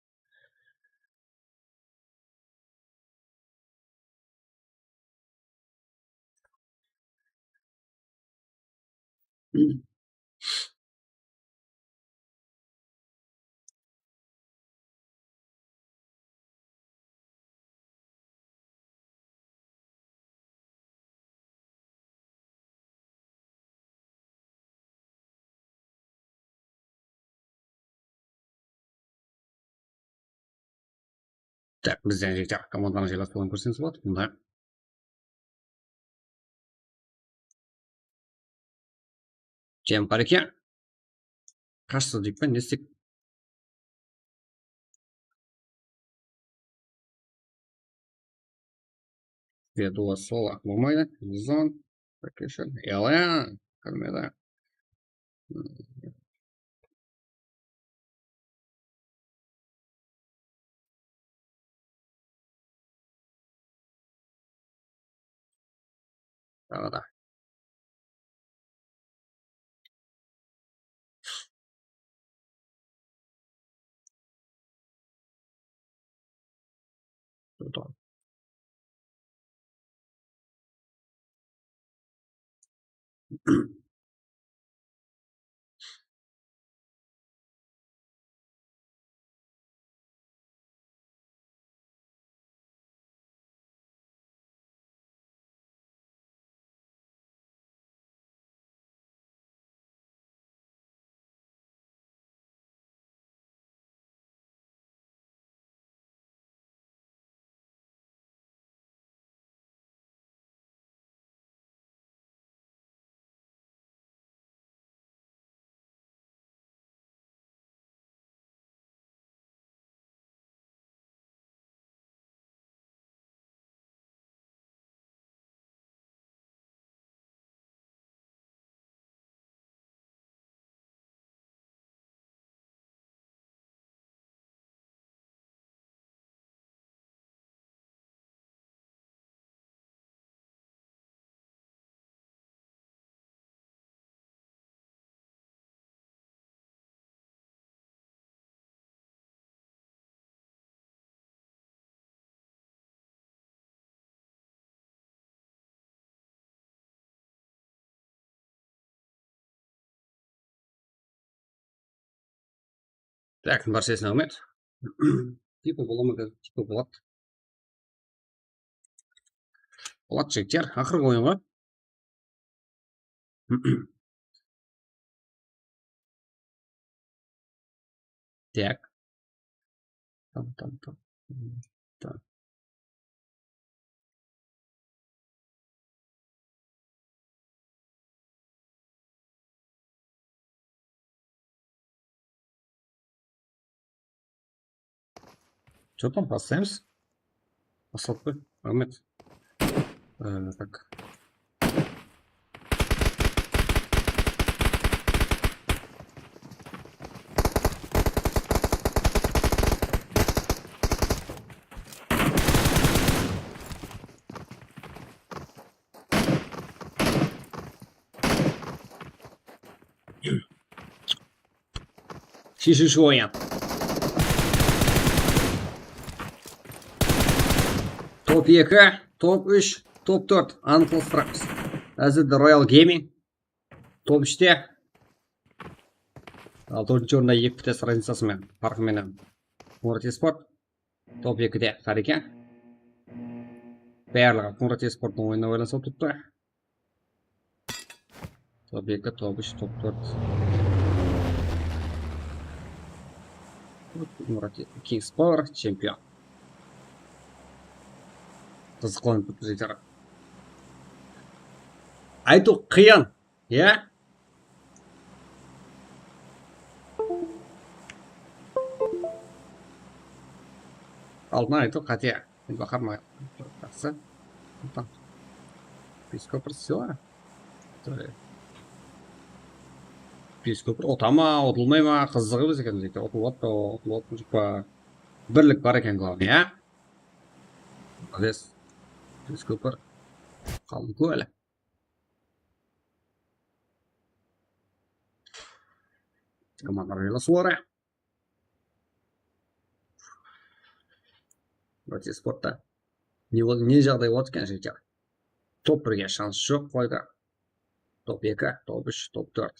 Tak, bizden jigitler komandanı jıylap qoyǵanın kórseńiz boladı. Mında. Cem Qareke. Qashsa deyip pe, ne istek? Ve duo solo bolmaydı. Zone. Location. Alien. Kirmedi. Taǵı da. Tutalım. Tak, barshasına áwmet. Tipa bola ma? Tipa boladı. Boladı, jigitler, aqırǵı oyın ǵoy. Tak. Tam, tam, tam. Tam. Что там, baslaymız? Basladıq qo, raxmet. Ee, tak. Sheshiwshi oyın. Top eki, top úsh, top tórt anıqlastıramız. Házirde Royal Gaming top úshte. Al, tórtinshi orında eki bitas raznicası menen, parqı menen Murat Esport. Top ekide Qareken. Barlıǵı Murat Esporttıń oyınına baylanısıp turıptı. Top eki, top úsh, top tórt. Murat Kings Power, chempion. Qızıqlanıp turıptı jigitler. Aytıw qıyın. Ya? Aldına aytıw qáte. Baqar ma? Jaqsı. Peskopır sila. Peskopır uta ma, utılmay ma? Qızıǵı biz eken, jeke. Utılıp atpa, utılıp atpa. Birlik bar eken, главное, ya? Молодец. Peskopır. Qaldı kó áli. Komandalar uyalası oraya. Protiv sportta. Ne bol-, ne jaǵday boldı eken, jigitler? Top birge shans joq qoydı. Top eki, top úsh, top tórt.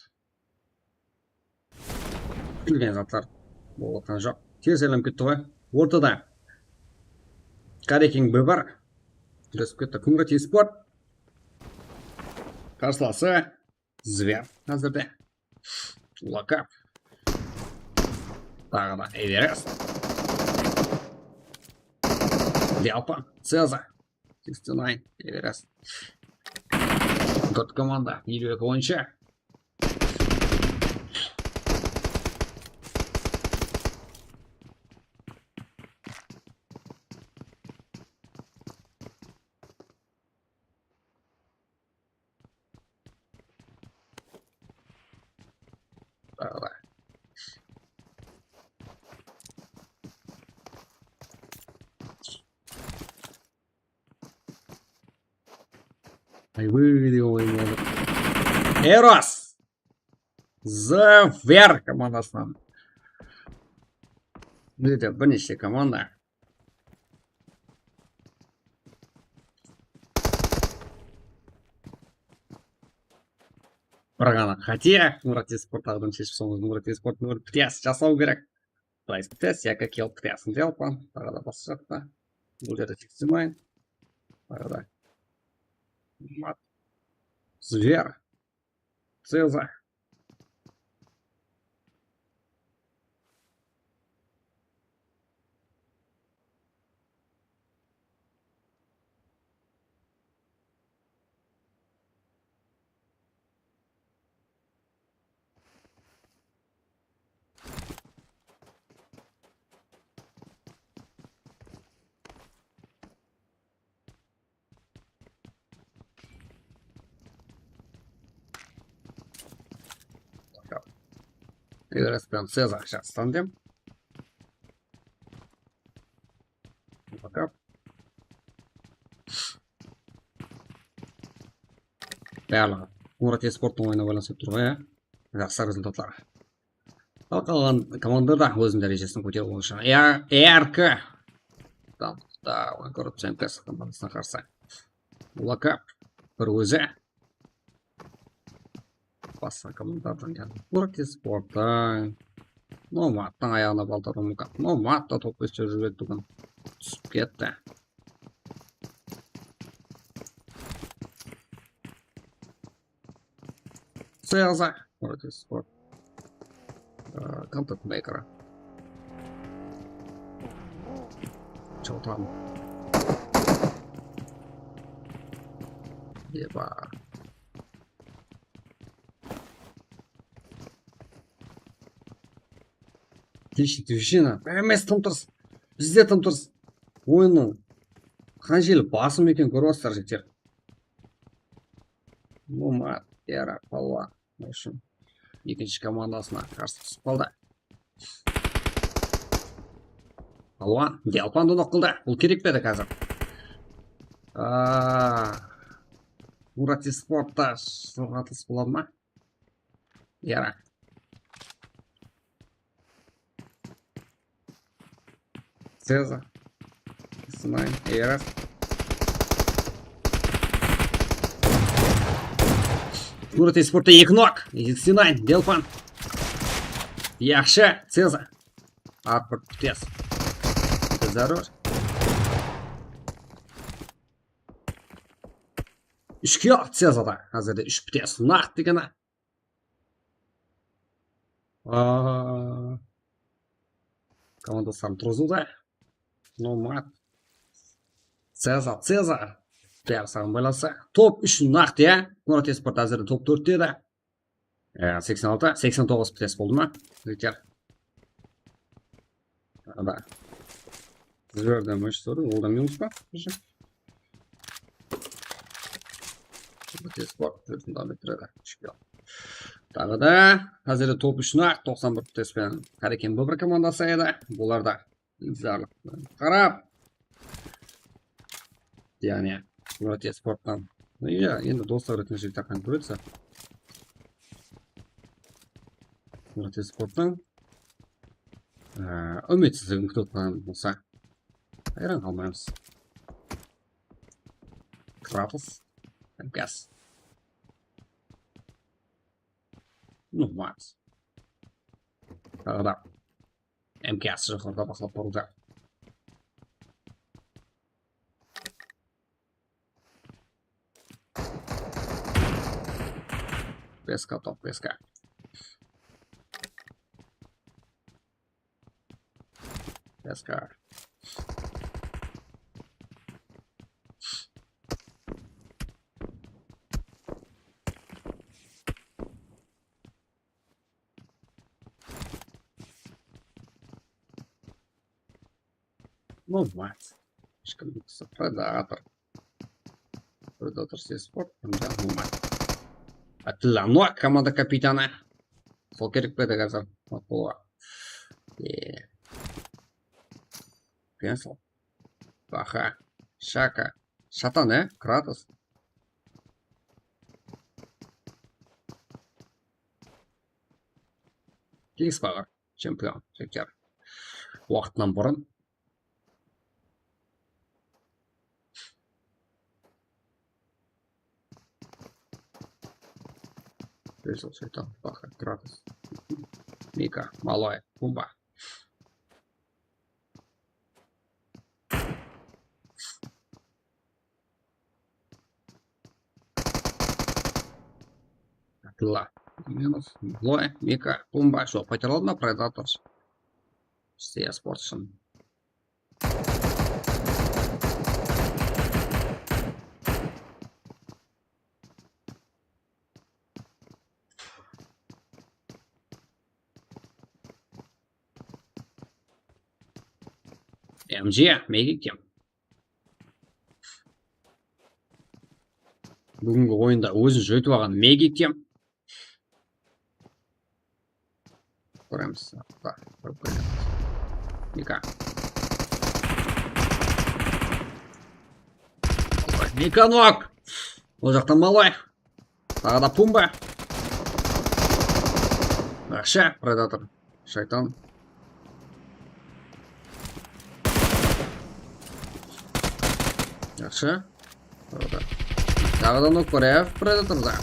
Kútilgen zatlar bolıp atqan joq. Tez aylanıp ketti ǵoy. Ortada Qareking B bar. Kúresiп ketti Kungrat Esport. Qarsılası Zver házirde. Lakap. Taǵı da Everest. Delpa. Ceza. Sixty nine. Everest. Tórt komanda. Eliw eki oyınshı. Taǵı da. Ay, óy, de oynadı. Eros! Zver komandasınan. Bul jerde bir neshe komanda. Bir ǵana qáte, Murat Esporttıń adın sheship sońınan Murat Esporttıń bir ptyas jasaw kerek. Price ptyas, yaki kill ptyas. Delpan, taǵı da basqa jaqta. Bul jerde seksen mayın. Taǵı da. Mat. Zver. Ceza. Eger Ceza, сейчас, stundem. Baqap. Bárligi Murat Esporttıń oyınına baylanısıp tur ǵoy, ya. Jaqsı rezultatlar. Al, qalǵan komanda da óziniń dárejesin kóteriw boyınsha. Ya, R K. Tamam, da, oyın kórip M K S komandasına qarsı. Ulakap. Bir ózi. Basqa komandalardan keldi. Murat Esporttan. Nomadtıń ayaǵına balta urıw múmkin. Nomad ta top kósterip júredi búgin. Túsip ketti. Ceza. Murat Esport. Aa, Content Maker. Чё там? Eba. Тише, тише, hámmesi tım-tırıs. Bizde tım-tırıs. Oyınnıń qanshaylı basım eken kórip atırsızlar, jigitler. Nomad, Yara, Palwan. Ushın ekinshi komandasına qarsı túsip qaldı. Palwan, Delpan da noq qıldı. Bul kerek pe edi házir? Aa, Murat Esportta soǵan atılıs bola ma? Yara. Ceza. Sınay, Eras. Murat Esportta eki nok. Sınay, Delpan. Yaqshı, Ceza. Artı bir ptyas. Zarur. Úsh kill Cezada. Házirde úsh ptyas naq degeni. Aa, komandasların turǵızıwda. Nomad. Ceza, Ceza. Bári saǵan baylanısı. Top úsh naq, ya. Murat Esport házirde top tórtte edi. E, seksen altı, seksen toǵız ptyas boldı ma? Jigitler. Taǵı da. Zverden mısh sorı, ol da minus pa? Tez bor, júrsin, davom ettiredi. Taǵı da, házirde top úsh naq, toqsan bir ptyas penen Qáreken B bir komandası edi. Bular da intizarlıq penen qarap. Yaǵnıy, Murat Esporttan. Ya, endi doslar retinde jigit taqqan kóredi. Murat Esporttan. Á, úmitsizligin kútip otqan bolsa, hayran qalmaymız. Kratos, M K S. Nomad. Taǵı da M K S joqarıda baqlap barıwda. Peska, top peska. Peska. Nomad. Hech kim yo'qsa, Predator. Predator Esport, bunda Nomad. Atilla Nok, komanda kapitanı. Sol kerek pe edi házir? Oqıwǵa. E. Pencil. Baha. Shaka. Shatan, e? Kratos. Kings Power. Chempion. Jigitler. Waqtınan burın. Pencil, shaytan, Baha, Kratos. Mika, Malay, Pumba. Atilla. Minus. Malay, Mika, Pumba. Joq, paytaladı ma, Predator? Bizde sport ushın. M G, Mega Kim. Búgingi oyında ózin joytip alǵan Mega Kim. Kóremiz. Mika. Mika nok. Ol jaqtan Malay. Taǵı da Pumba. Yaqshı, Predator. Shaytan. Yaqshı. Taǵı da. Taǵı da nok bar, ya, Predatorda.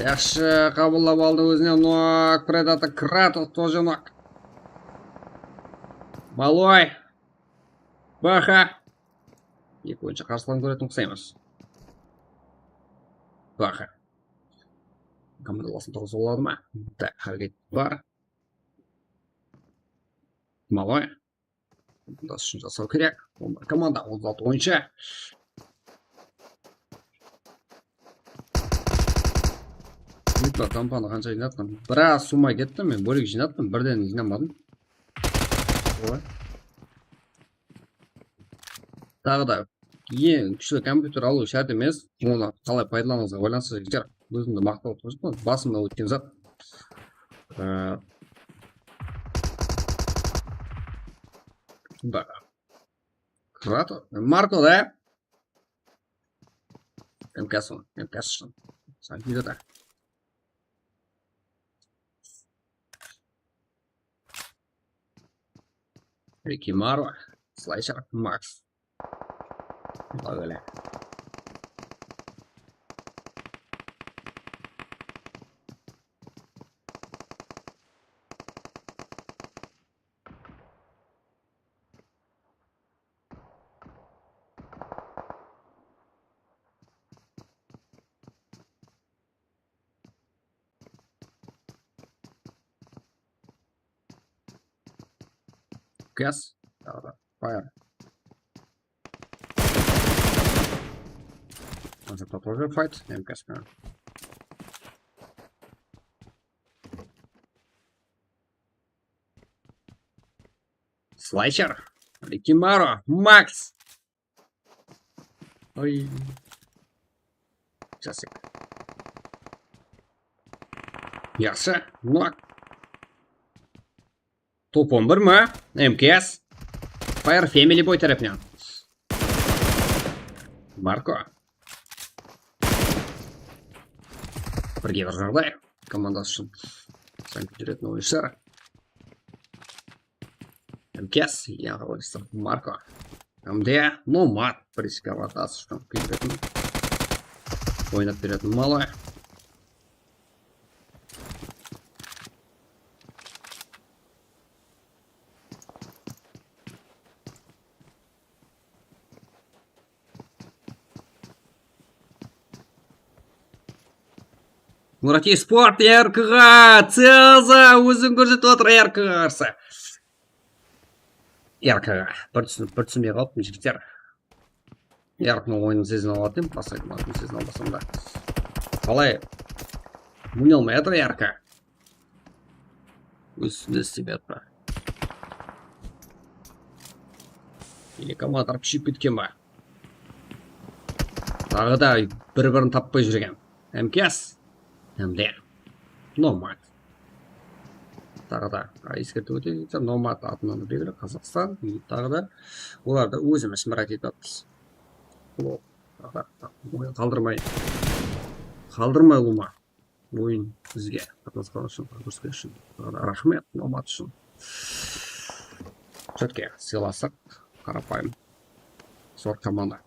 Yaqshı, qabıllap aldı ózine nok, Predator, Kratos тоже nok. Malay. Baha. Eki oyınshı qarsılarını kóretin uqsaymız. Baha. Komandalasın turǵızıp aladı ma? Da, háreket bar. Malay. Komandası ushın jasaw kerek. On bir komanda, otız altı oyınshı. Umıtlar kampanı qansha jıynatqan? Biraz summa ketti, men bólek jıynatpın, birden jıynamadım. Oy. Taǵı da eń kúshli kompyuter alıw shárt emes. Onı qalay paydalanıwıńızǵa baylanıslı, jigitler. Ózimdi maqtap otırıp, basımnan ótken zat. Ee, da. Kratos. Marko da. M K S, M K S ushın. Sen kúyde da. Ricky Maro, Slasher, Max. Bále. Gaz. Taǵı da. Fire. Házir тоже fight. M K S. Slasher. Ricky Maro. Max. Oy. Jasik. Yaqshı. Nok. Top on bir ma? M K S. Fire Family Boy tárepinen. Marko. Birge bir jaǵday. Komandası ushın. Sen kútiretin oyınshılar. M K S, yaǵı oyınshısı Marko. Hám de Nomad, birinshi komandası ushın kútiretin. Oynap beretin Malay. Murat Esport, R K G, Ceza, ózin kórsetip atır R K G qarsı. R K G, bir túsinip, bir túsinbey qalıptım, jigitler. Yarıqtıń oyının sezin alatın, basaydım atın sezin almasam da. Qalay? Mine almay atır yarıqqa. Óz ústinde islemey atır. Ele kommandalar kúsheyip ketken ba? Taǵı da bir-birin tappay júrgen. M K S. Hám de Nomad. Taǵı da, a, eskertip óteyik, Nomad atınan da belgili, Qazaqstan, taǵı da olardı ózimiz mirát etip atırmız. Bul, taǵı da, oyın qaldırmay, qaldırmay ulıwma. Oyın bizge qatnasqanı ushın, kórskenim ushın. Raxmet, Nomad ushın. Júrke, sıylasıq, qarapayım. Zor komanda.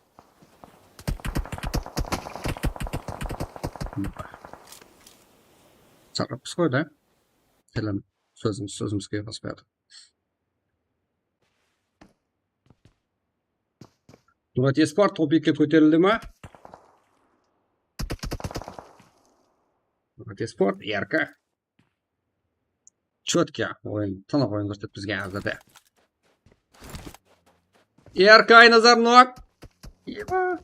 Sharqıppız ǵoy da. Tilim sózimiz, sózimizge baspadı. Murat Esport top ekige kóterildi ma? Murat Esport, R K. Chotki oyın, tınıq oyın kórsetip bizge házirde. R K Aynazar nok. Eba.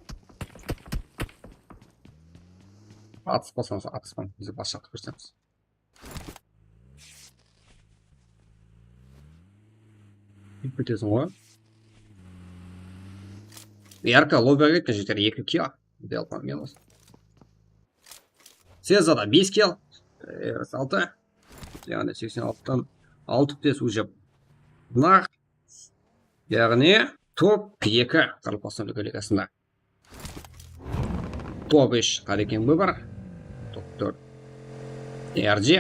Atıspasańız, atıspań. Biz basshaqtı kórsemiz. Kúyip ketesiń ǵoy. R K lobbyǵa ketken jigitler, eki kill. Delta minus. Sezada bes kill. Evres altı. Yaǵnıy seksen altıdan altı pútes уже. Naq. Yaǵnıy top eki Qaraqalpaqstan Úlken ligasında. Top úsh Qarekeń Bıbar. Top tórt R J.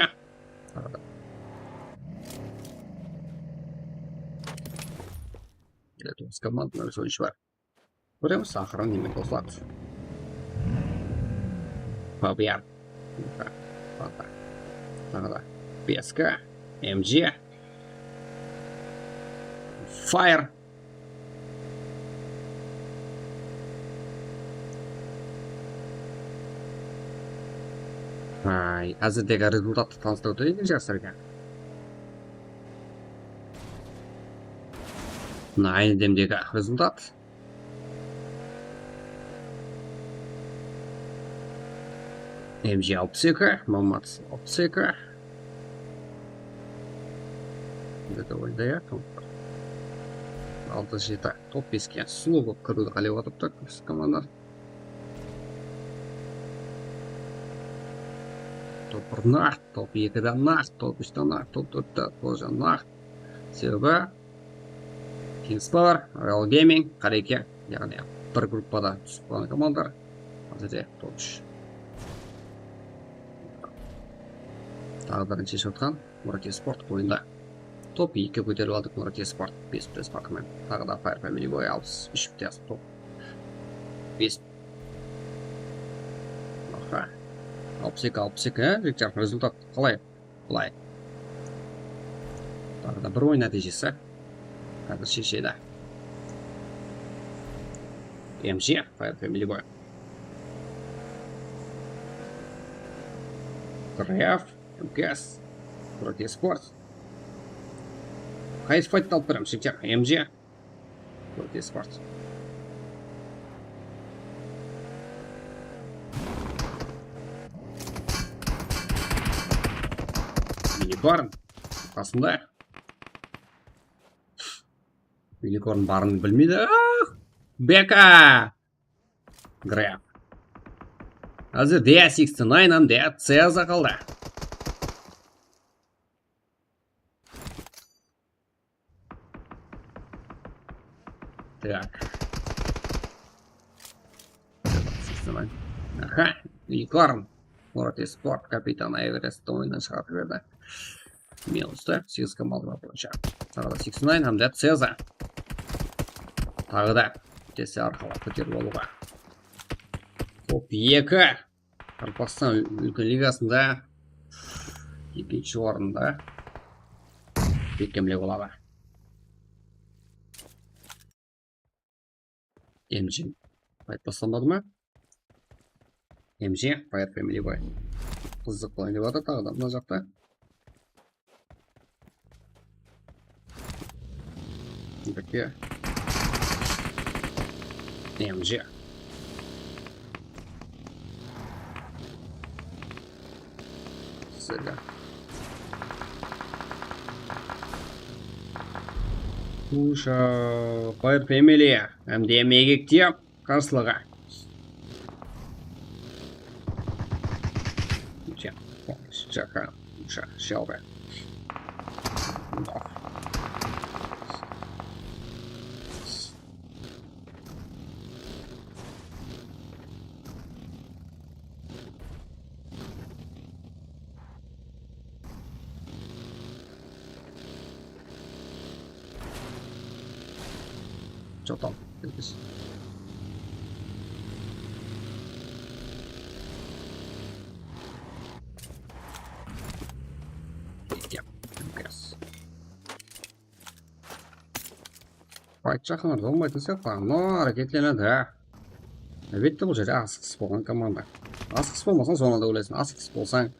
Ele toǵız komanda, nol oyınshı bar. Kóremiz, aqırın neme qosıladı. Fabian. Taǵı da. Beske. M J. Fire. Ay, házirdegi rezultattı tanıstırıp óteyin, jaslar eken. Mına, aynı demdegi rezultat. M J alpıs eki, Mamat alpıs eki. Bunda da oyında ya, top. Altı jeti, top beske sulıw bolıp kiriwdi qálep atırıptı biz komanda. Top bir naq, top ekide naq, top úshte naq, top tórtte тоже naq. Sebebi Kings Power, Royal Gaming, Qareke, yaǵnıy bir gruppada túsip qalǵan komandalar. Házirde top úsh. Taǵı birinshi sheship atqan Murat Esport oyında. Top ekige kóterip aldıq Murat Esport, bes pútes farqı menen. Taǵı da Fire Family Boy alpıs úsh pútes, top bes. Aha. Alpıs eki, alpıs eki, há, jigitler, rezultat qalay? Bılay. Taǵı da bir oyın nátiyjesi. Házir sheshedi. M J, Fire Family Boy. Graf, M K S, Murat Esport. Qaysı fayttı alıp beremiz, jigitler? M J. Murat Esport. Unicorn. Qasında. Unicorn barın bilmeydi. Ah! Beka! Graf. Házir D sixty nine hám D Ceza qaldı. Tak. Aha, Unicorn. Murat Esport kapitanı Everest oyunnan shıǵarıp jiberdi. Minustı segiz komanda boyınsha. Taǵı da sixty nine hám da Ceza. Taǵı da T S arqalı kóterip alıwǵa. Top eki. Qaraqalpaqstan Úlken ligasında ekinshi orındı bekkemlep aladı. M J fayt baslamadı ma? M J, Fire Family Boy. Qızıq oyın dep atır taǵı da mına jaqta. Birge. M J. Sega. Uşa, Fire Family. Hám de megekte qarsılıǵı. Jaka, uşa, shelbe. Что там? Fayt jaqınlarda bolmaytın sıyaqlı, amma háreketlenedi, há. Álbette, bul jerde asıǵıs bolǵan komanda. Asıǵıs bolmasań, zonada ólesin. Asıǵıs bolsań,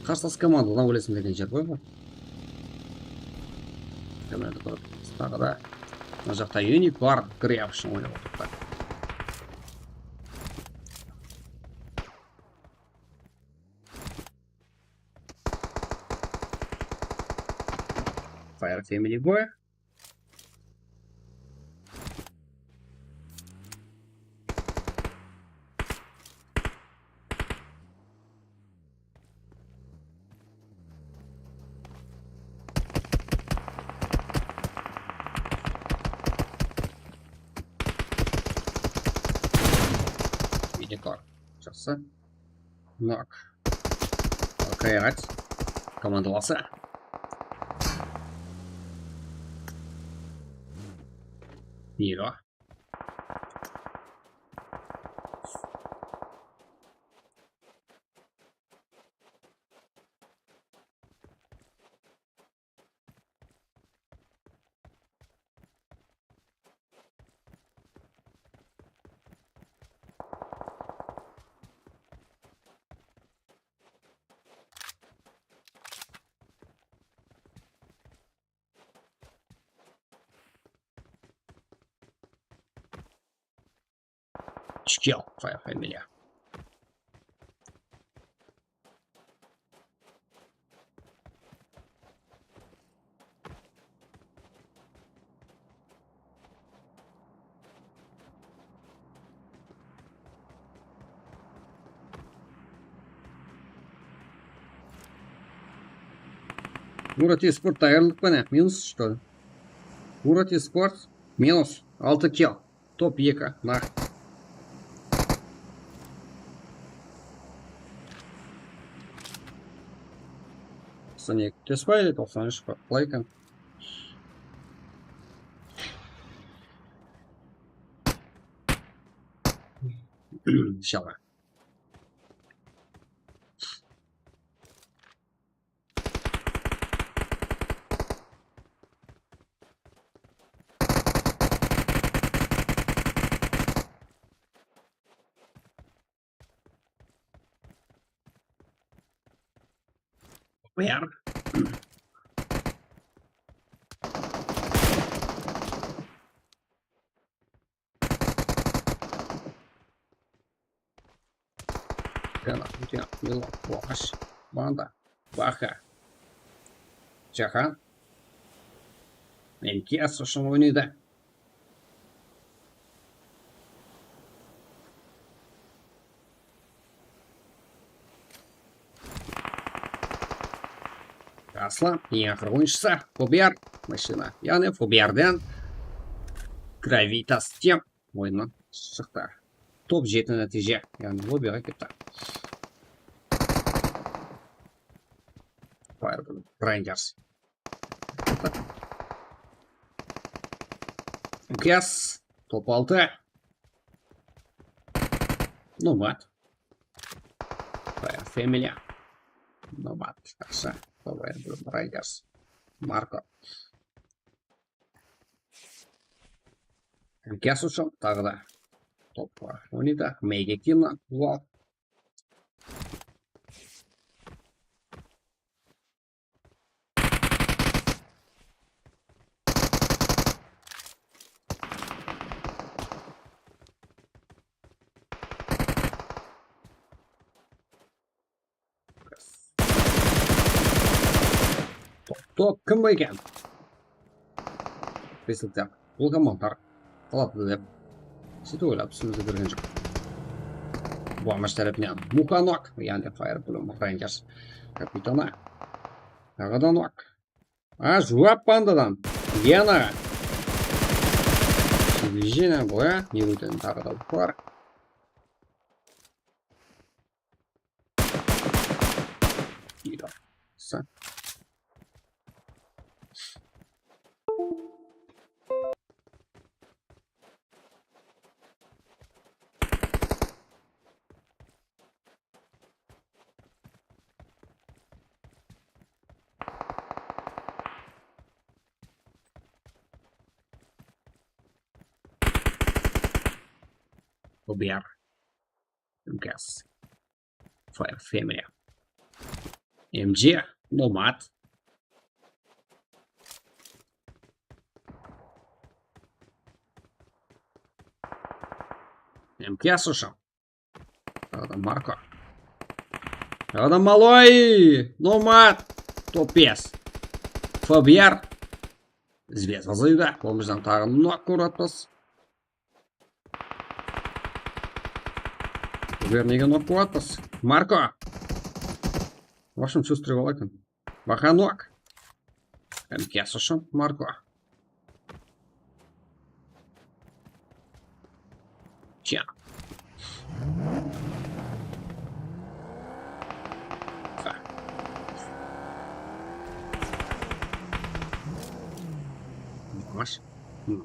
qarsılas komandadan ólesiń degen jer ǵoy bul. Komanda bar. Taǵı da mına jaqta Unit bar, Grab ushın oynap atırıptı. Fire Family Boy. Видеокар. Jaqsı. Nok. Okey, rat. Komanda bası. Niyro. Shkel, Fire Family. Murat Esport tayarlıq pa ne? Minus, что ли? Murat Esport minus altı kill. Top eki, naq. Toqsan eki, toqsan úsh pa, qalay eken? Inshaallah. Where? Yana, yana, yana, boş. Manda. Baka. Jahan. Endi Kiyas ushın oynaydı. Aslan, eń aqırǵı oyınshısı, Fobiar, mashina. Yaǵnıy Fobiardan Gravitas Team oyınnan shıqtı. Top jeti nátiyje, yaǵnıy lobbiǵa ketti. Fireball Rangers. Kiyas, top altı. Nomad. Fire Family. Nomad. Jaqsı. Fire Rangers. Marko. Kiyas ushın taǵı da top bar. Oynaydı. Mega Kina. Wow. Top, top, kim bu eken? Presilka. Bul komandlar qaladı dep, sóytip oylap, túsimizge kirgen joq. Buamısh tárepinen Mukanok, yaǵnıy Fire Bloom Rangers kapitanı. Taǵı da nok. A, juwap bandadan. Yana. Jene bul, ya? Ne ótedi taǵı da bul bar. Sa. Bul biyar. Lucas. Fire Family. M G, Nomad. M K S ushın. Taǵı da Marko. Taǵı da Maloy. Nomad. Top bes. F B R. Zvezda zayıda. Bolmasa taǵı nok kórip atırmız. Bul jerde nege nok bolıp atırmız? Marko. В общем, чувствовал eken. Baqa nok. M K S ushın Marko. Tya. Yavaş. Hı.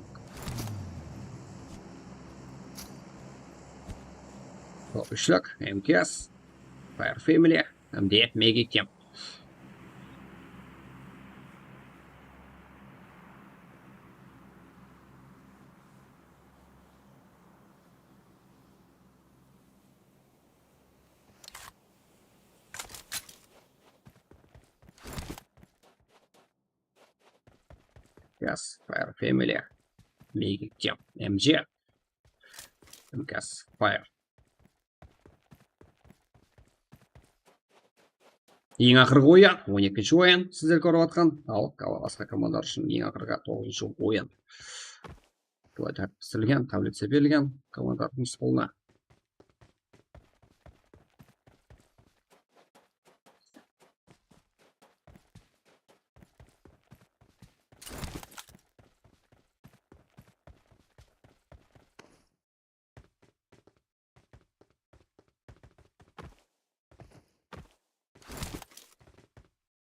Bul úshlik, M K S, Fire Family, hám de Mega Camp. Yes, Fire Family. Mega Camp, M G. M K S, Fire. Eń aqırǵı oyın, on ekinshi oyın, sizler kórip atqan, al, basqa komandalar ushın eń aqırǵı toǵızınshı oyın. Bılay tartip pishirilgen, tablica berilgen, komandalardıń stolına.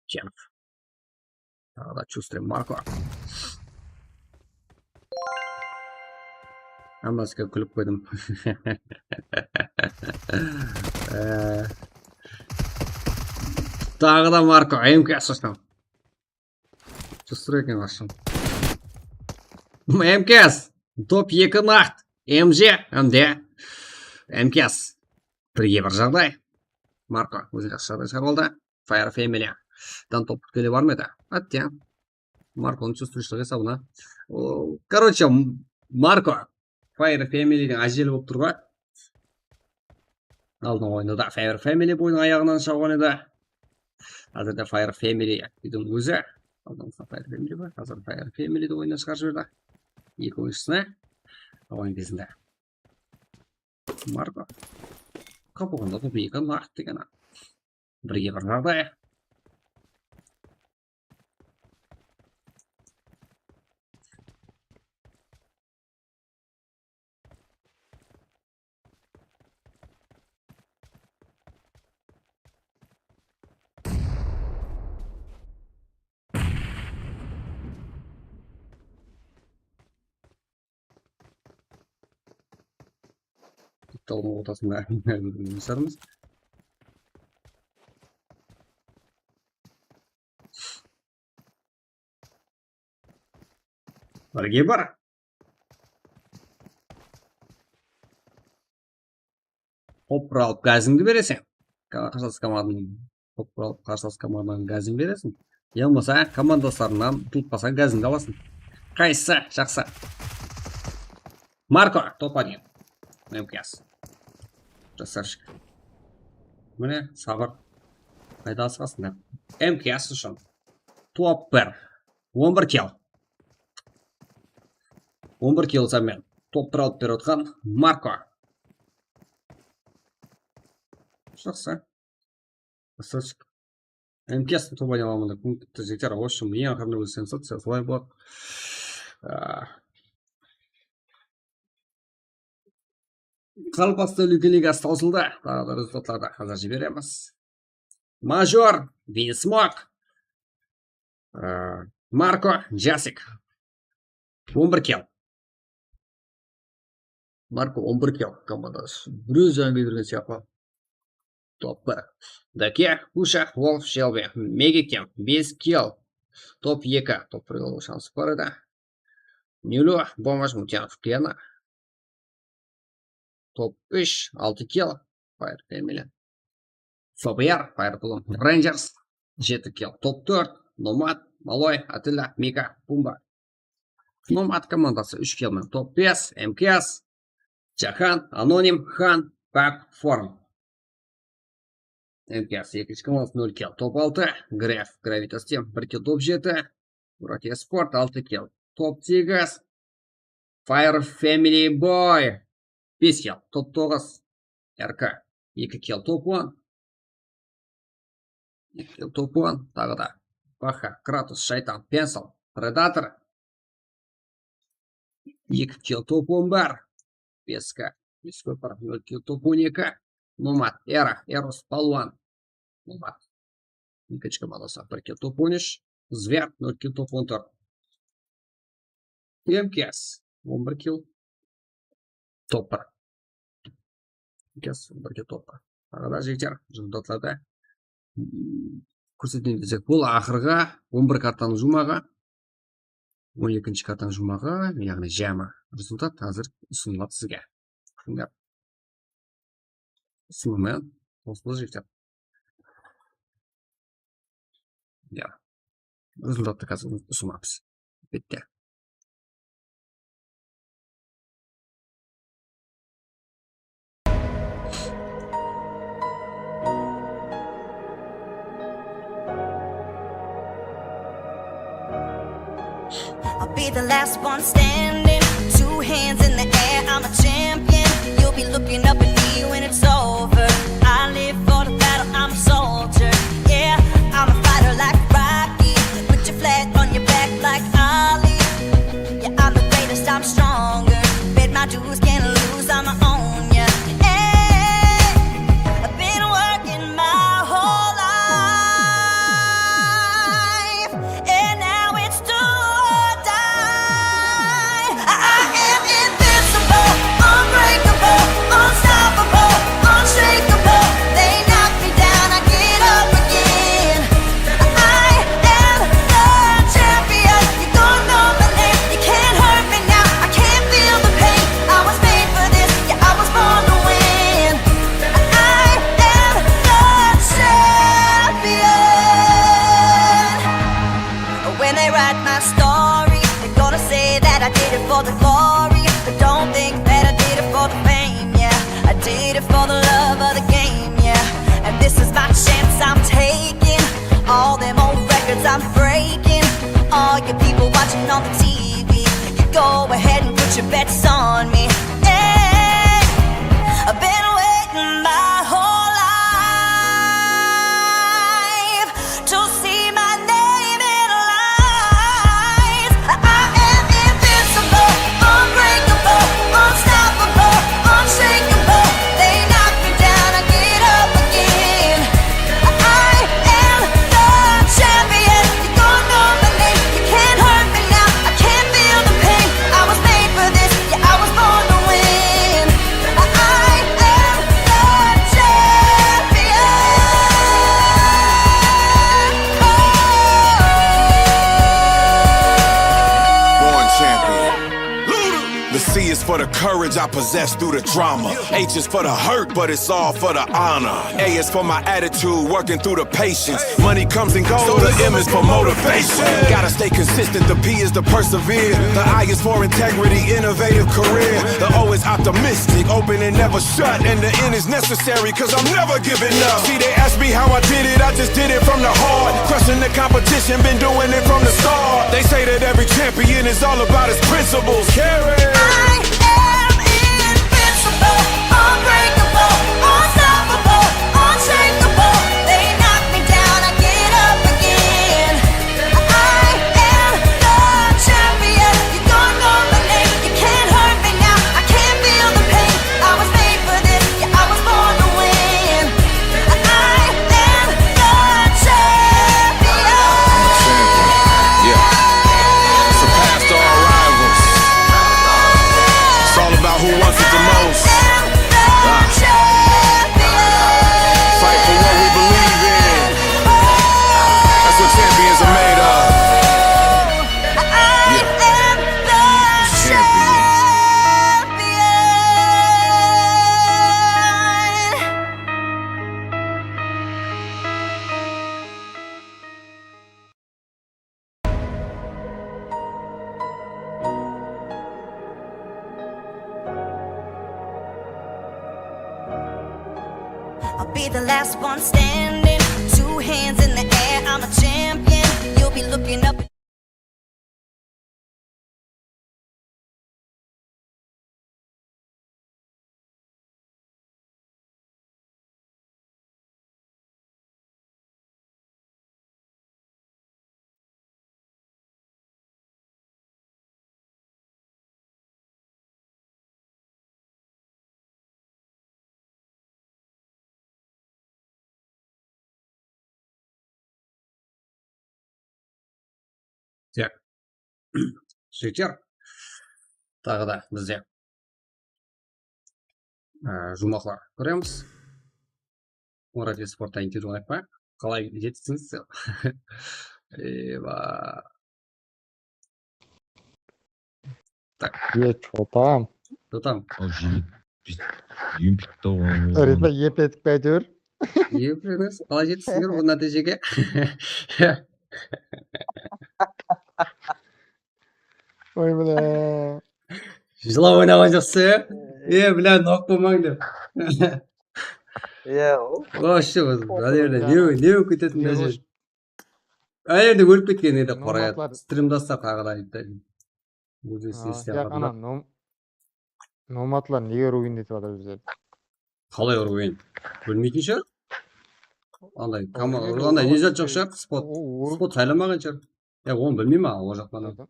Jenov. Taǵı da Chustri Marko. Hámmesiga kúlip qoydım. Ee, taǵı da Marko, M K S ushın. Chustri eken, ashın. M K S, top eki naqt, M G, hám de M K S. Birge bir jaǵday. Marko, ózine jaqsı jaǵday shıǵarıp aldı. Fire Family dan top kele bar ma edi? Átte. Markonıń Chustrishlik esabına. O, короче, M-, Marko Fire Familydiń ájeli bolıp tur ǵoy. Aldın oyında da Fire Family boynıń ayaǵınan shawǵan edi. Házirde Fire Family uydıń ózi. Aldın Fire Family bar. Házir Fire Familydi oyınnan shıǵarıp jiberdi. Eki oyınshısına oyın kezinde. Marko. Qapıǵında da bir eki naqt degeni. Birge bir jaǵday. Bitta onıń ortasında jasarmız. Birge bar. Topır alıp gázińdi bereseń. Ka-, qarsalas komandanıń, topır alıp qarsalas komandanıń gázin bereseń. Ya bolmasa komandaslarıńnan utılıp qalsań, gázińdi alasıń. Qaysısı jaqsı? Marko, top один. M K S. Красавчик. Mine, sabır. Qayda asıǵasıń da? M K S ushın. Top bir. On bir kill. On bir kill sanmen. Top bir alıp berip atqan Marko. Jaqsı. Красавчик. M K S-ti top oynap alaman dep kúnik bitti, jigitler. В общем, eń aqırında sensaciya solay boladı. A, Qaraqalpaqstan Úlken ligası tawsıldı. Taǵı da rezultatlardı házir jiberemiz. Major, Vinsmok, e, Marko, Jasik. On bir kill. Marko on bir kill komandası. Birew zán kiydirgen sıyaqlı. Top bir. Dake, Pusha, Wolf, Shelby, Mega Kim, bes kill. Top eki. Top bir alıw shansı bar edi. Nyulu, Bomash, Mutyanov, Kena. Top úsh, altı kill, Fire Family. Sober, Fire Plum, Rangers, jeti kill. Top tórt, Nomad, Maloy, Atilla, Mika, Pumba. Nomad komandası úsh kill menen. Top bes, M K S, Jahan, Anonim, Han, Pak, Form. M K S ekinshi komandası nol kill. Top altı, Graf, Gravitas Team, bir kill. Top jeti, Murat Esport, altı kill. Top segiz, Fire Family Boy, bes kill. Top toǵız, R K, eki kill. Top on, eki kill. Top on, taǵı da Baha, Kratos, Shaytan, Pencil, Predator, eki kill. Top on bir, Peska, Peska, nol kill. Top on eki, Nomad, Era, Eros, Palwan, Nomad, ekinshi komandası, bir kill. Top on úsh, Zver, nol kill. Top on tórt, M K S, on bir kill. Top bir. M K S, on bir kill, top bir. Taǵı da, jigitler, rezultatlarda, mm, kórseteyin desek, bul aqırǵı on bir kartanıń juwmaǵı. On ekinshi kartanıń juwmaǵı, yaǵnıy jámi rezultat házir usınıladı sizge. Kútińler. Usınıwmen qosılı jigitler. Ya. Rezultattı házir usınamız. Bitti. I'll be the last one standing. Two hands in the air, I'm a champion. You'll be looking up at me when it's over. I live for the battle, I'm a soldier. Yeah, I'm a fighter like Rocky. Put your flag on your back like Ali. Yeah, I'm the greatest, I'm stronger. Bet my dues, can't lose, I'ma own ya. Hey, I've been working my whole life, and now it's do or die. I am invincible, unbreakable, unstoppable, unshakable. They knock me down, I get up again. I am the champion. You don't know my name. You can't hurt me now. I can't feel the pain. I was made for this. Yeah, I was born to win. I am the champion. When they write my story, they're gonna say that I did it for the glory. But don't think that I did it for the fame, yeah. I did it for the love of the game, yeah. And this is my chance I'm taking. All them old records I'm breaking. All you people watching on the T V, you go ahead and put your bets on me. Hey, I've been waiting my whole life to see my name in lights. I am invincible, unbreakable, unstoppable, unshakable. They knock me down, I get up again. I am the champion. You don't know my name. You can't hurt me now. I can't feel the pain. I was made for this. Yeah, I was born to win. I am the champion. Oh. Born champion. The C is for the courage I possess through the drama. H is for the hurt, but it's all for the honor. A is for my attitude, working through the patience. Money comes and goes, so the M is for motivation. Gotta stay consistent, the P is the persevere. The I is for integrity, innovative career. The O is optimistic, open and never shut. And the N is necessary, cause I'm never giving up. See, they ask me how I did it, I just did it from the heart. Crushing the competition, been doing it from the start. They say that every champion is all about his principles. Carry. I am invincible, unbreakable, unstoppable, unshakable. They knock me down, I get Be the last one standing. Two hands in the air, I'm a champion. You'll be looking up. Tak. Jigitler, taǵı da bizde, e, juwmaqlar kóremiz. Murad esportta intervyu alayıq pa? Qalay, jetistińiz? Eba. Tak. Ye, chotam. Chotam. Al, jigit, biz, jigit bitti ǵoy. Ritmo ep etik pe, áytewir? Ep emes. Qalay jetistińiz bul nátiyjege? Oy, bile. Jılaw oynaǵan jaqsı, ya? E, bля, nok bolmań dep. Iya, o. Вообще, ne, ne, ne bolıp ketetin, ne bolıp. Áyerde ólip ketken edi, qorayadı. Nomadlar. Strimdaslar taǵı da ayttı. Ózi isteydi. Ana, nom-, nomadlar nege ruin etip atır bizlerdi? Qalay ruin? Bilmeytin shıǵar. Anday, anday ne zat joq shıǵar, spot. Spot saylamaǵan shıǵar. Ya, onı bilmeymen, o jaqtan.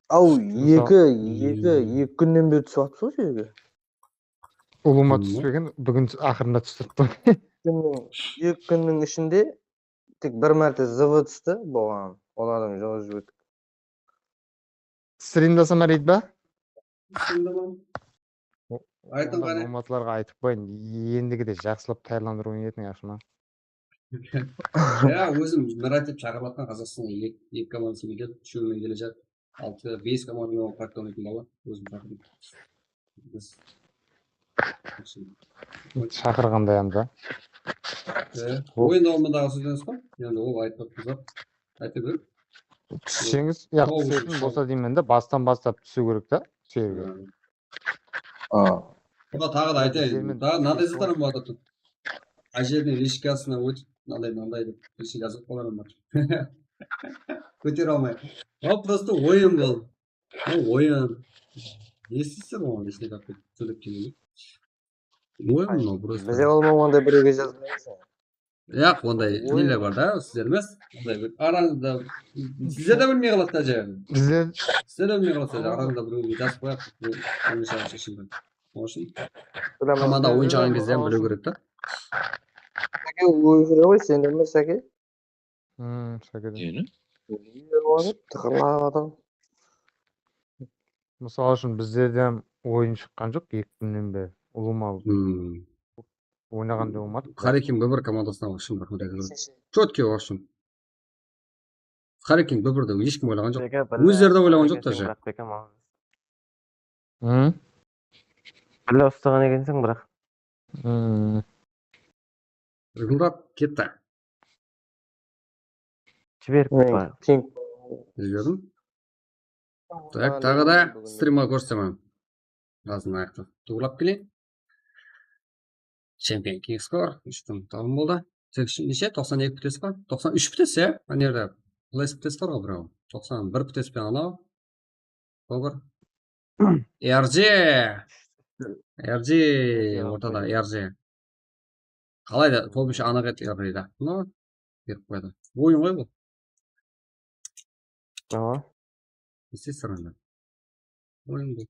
Aw, eki, eki, eki kúnnen beri túsip atırmız ǵoy jerge. Ulıwma túspegen, búgin aqırında tústirip tur. Kúnniń, eki kúnniń ishinde tek bir márte zıvı tústi, bolǵan. Ol adam joq júrip. Strimdasam ariydi ba? Strimdaman. Aytıń qáne. Nomadlarǵa aytıp qoyın, endigide jaqsılap tayarlandırıw niyetiń ashıma. Ya, ózim Murat dep shaqırıp atqan Qazaqstanga eki, eki komandası menen kelip, úshewmen kele jatır. Altı, bes komanda menen parkta oynaytın bala, ózim shaqırdım. Biz shaqırǵanday anda. E, oyın dawamındaǵı sózleniz ǵoy. Endi ol aytıp atırmız. Ayta ber. Tússeńiz, ya, túsetin bolsa deymen de, bastan baslap túsiw kerek ta, server. Bunda taǵı da aytayın. Taǵı mınanday zatlar bar eken. Ájerdiń lishkasına ótip, mınanday, mınanday dep, lishka jazıp qoyǵan bar. Kótere almay. Ol prosto oyın bul. Ol oyın. Ne isteysizler oǵan, lishka jazıp, sóylep kelmeydi. Oyın mınaw prosto. Bize olmaǵanda birewge jazbaysız. Yaq, onday neler bar da, sizler emes. Onday bir arańızda sizler de bilmey qaladı da, áje. Bizler, sizler de bilmey qalasızlar, arańızda birewge jazıp qoyaq. Bul, bul sheshimdi. Onıń ushın komanda oyın shıǵan gezde hám biliw kerek ta. Sake, ózire ǵoy, sen emes, Sake. Hmm, Sake de. Neni? Ózire ǵoy, tıqırladı adam. Mısal ushın, bizlerde hám oyın shıqqan joq eki kúnnen beri. Ulıwma oynaǵan da bolmadı. Háreken B bir komandasına, в общем, bir. Чёткий, в общем. Háreken B birdi hesh kim oylaǵan joq. Ózleri de oylaǵan joq даже. Hı? Birle ustaǵan ekenseń, biraq. Hmm. Jıldap ketti. Jiberip qoy. Jiberdim. Tak, taǵı da strimge kórsetemen. Azın ayaqta tuwrılap keleyin. Champion King Score, úsh pútin tamam boldı. Tek neshe? Toqsan eki pitesiz ba? Toqsan úsh pitesiz, ya? Mına jerde Place pites bar ǵoy, birew. Toqsan bir pites penen anaw. Bobur. R J. R J ortada, R J. Qalay da, tobinshi anıq edi R J da. Mına, berip qoydı. Oyın ǵoy bul. Awa. Естественно. Oyın bul.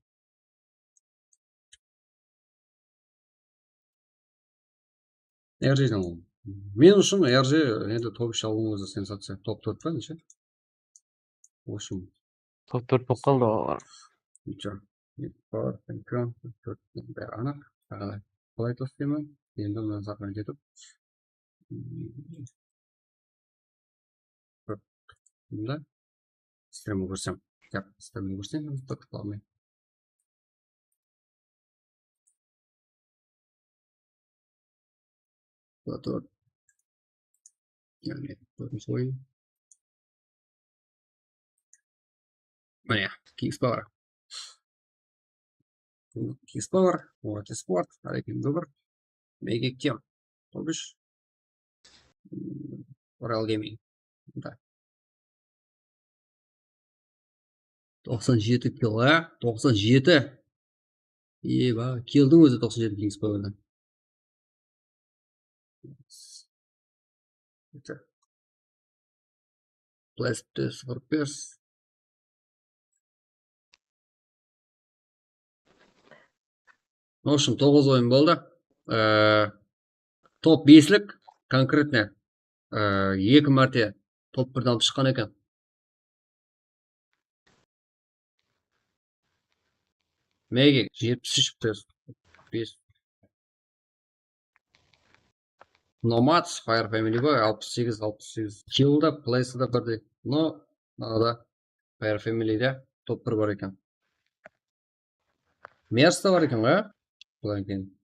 R J-den ol. Men ushın R J endi top úsh alıwıń ózi sensaciya. Top tórt pa, neshe? В общем. Top tórt bolıp qaldı ǵoy. Nechun? Bar, chempion, top tórt, bári anıq. Qalay toslıyman? Endi mına zaqqa ketip. Mında. Strimni kórsem. Yaq, strimni kórsem, toqtap almay. Platform. Yaǵnıy, tórtinshi oyın. Mine, Kings Power. Kings Power, Water Sport, Hurricane Uber. Mega Kim. Tobish. Ural Gaming. Da. Toqsan jeti kilo, a? Toqsan jeti. Eba, kildiń ózi toqsan jeti kilo. Plastikte sıpırıp bersiz. В общем, toǵız oyın boldı. Ee, top beslik, konkretno, ee, eki márte top birden alıp shıqqan eken. Megi, jetpis úsh, bes. Nomads, Fire Family Boy, alpıs segiz, alpıs segiz. Killda, place'da birdey. No, mınada Fire Family'de top bir bar eken. Mers te bar eken ǵoy, a? Budan keyin.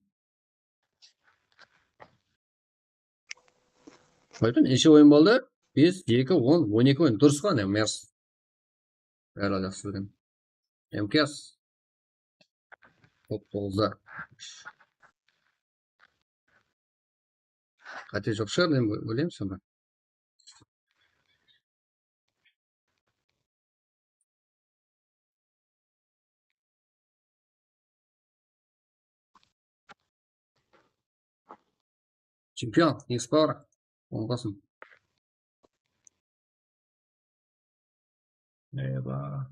Aytın, neshe oyın boldı? Bes, eki, on, on eki oyın. Durıs ǵoy, ne, Mers. Bári jaqsı eken. M K S. Top toǵızda. Qáte joq shıǵar, men óylayman sonda. Чемпион, X Power, oń basın. Eba.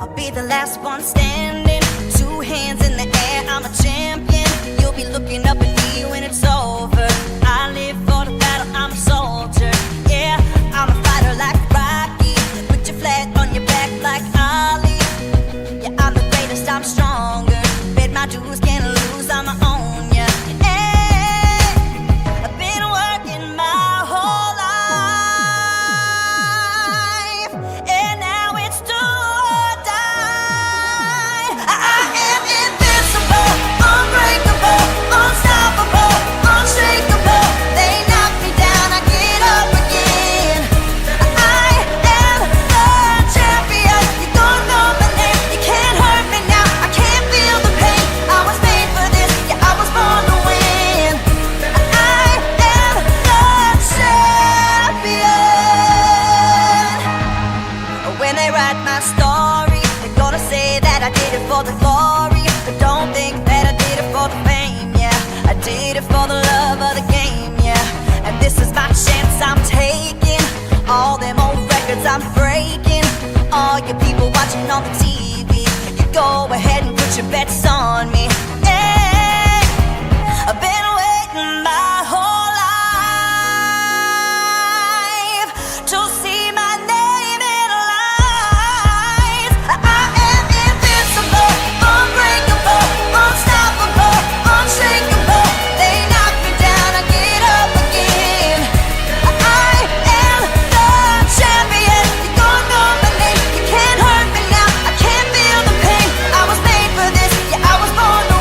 I'll be the last one standing. Two hands in the air, I'm a champion. You'll be looking up at me when it's over. I live for the battle, I'm a soldier. Yeah, I'm a fighter like Rocky. Put your flag on your back like Ali. Yeah, I'm the greatest, I'm stronger. Bet my dues, can't lose, I'ma own ya. Hey, I've been working my whole life, and now it's do or die. I am invincible, unbreakable, unstoppable, unshakable. They knock me down, I get up again. I am the champion. You don't know my name. You can't hurt me now. I can't feel the pain. I was made for this. Yeah, I was born to win. I am the champion. When they write my story, they're gonna say that I did it for the glory. But don't think that I did it for the fame, yeah. I did it for the love of the game, yeah. And this is my chance I'm taking. All them old records I'm breaking. All you people watching on the T V, you go ahead and put your bets on me. Hey, I've been waiting my whole life to see my name in lights. I am invincible, unbreakable, unstoppable, unshakable. They knock me down, I get up again. I am the champion. You don't know my name. You can't hurt me now. I can't feel the pain. I was made for this. Yeah, I was born to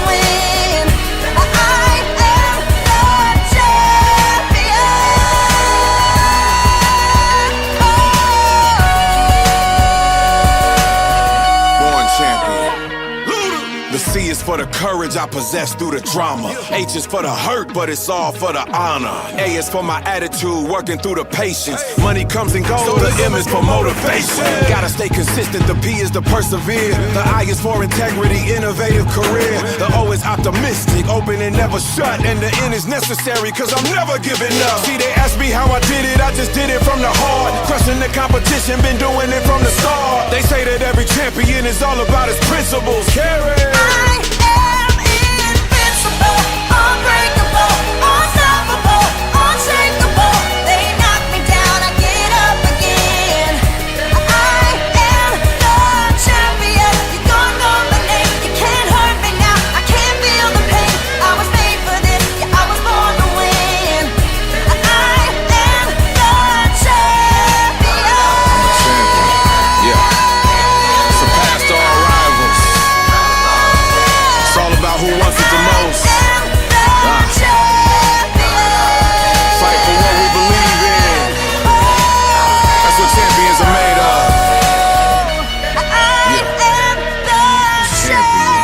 Courage I possess through the drama. H is for the hurt, but it's all for the honor. A is for my attitude, working through the patience. Money comes and goes, so the M is for motivation. Gotta stay consistent, the P is the persevere. The I is for integrity, innovative career. The O is optimistic, open and never shut. And the N is necessary, cause I'm never giving up. See, they ask me how I did it, I just did it from the heart. Crushing the competition, been doing it from the start. They say that every champion is all about his principles. Carry. I am invincible, unbreakable, unstoppable, unshakable. They knock me down, I get up again. I am the champion. You're gonna know my name. You can't hurt me now. I can't feel the pain. I was made for this. Yeah, I was born to win. I am the champion. I'm a champion. Yeah. Surpassed all rivals. It's all about who wants it the most. Ah. Fight for what we believe in. That's what champions are made of. Yeah. Champion.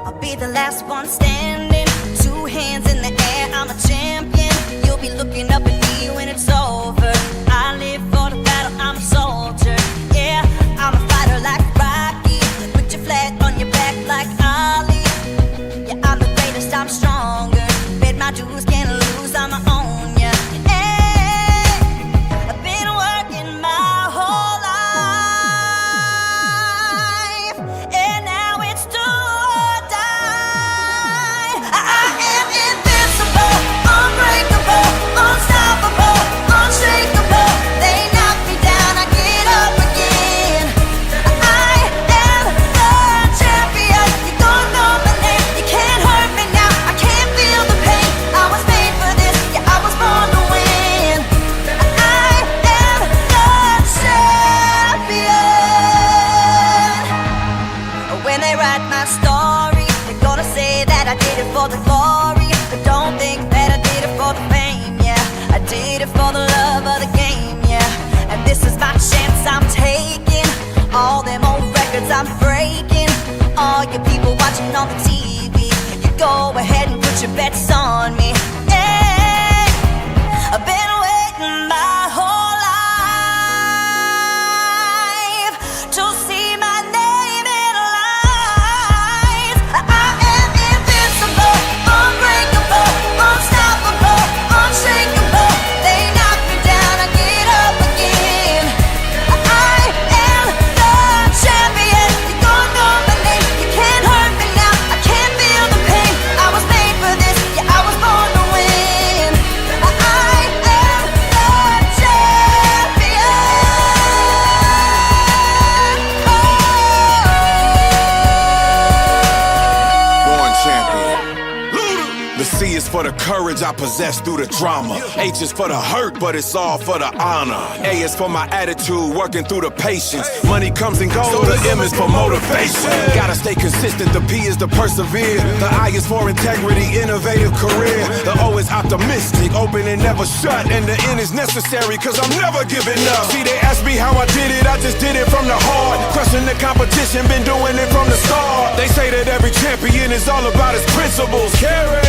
I'll be the last one standing. Two hands in the air, I'm a champion. You'll be looking up at me when it's over. I live for the battle, I'm a soldier. Yeah, I'm a fighter like Rocky. Put your flag on your back like Ali. Yeah, I'm the greatest, I'm stronger. Bet my dues, can't lose, I'ma own ya. Hey, I've been working my whole life, and now it's do or die. I am invincible, unbreakable, unstoppable, unshakable. They knock me down, I get up again. I am the champion. You don't know my name. You can't hurt me now. I can't feel the pain. I was made for this. Yeah, I was born to win. I am the champion. When they write my story, they're gonna say that I did it for the glory. But don't think that I did it for the fame, yeah. I did it for the love of the game, yeah. And this is my chance I'm taking. All them old records I'm breaking. All you people watching on the T V, you go ahead and put your bets on me. Hey, I've been waiting my whole life to see my name in lights. I am invincible, unbreakable, unstoppable, unshakable. They knock me down, I get up again. I am the champion. You don't know my name. You can't hurt me now. I can't feel the pain. I was made for this. Yeah, I was born to win. I am the champion. Born champion. The C is for the courage I possess through the drama. H is for the hurt, but it's all for the honor. A is for my attitude, working through the patience. Money comes and goes, so the M is for motivation. Gotta stay consistent, the P is the persevere. The I is for integrity, innovative career. The O is optimistic, open and never shut. And the N is necessary, cause I'm never giving up. See, they ask me how I did it, I just did it from the heart. Crushing the competition, been doing it from the start. They say that every champion is all about his principles. Carry.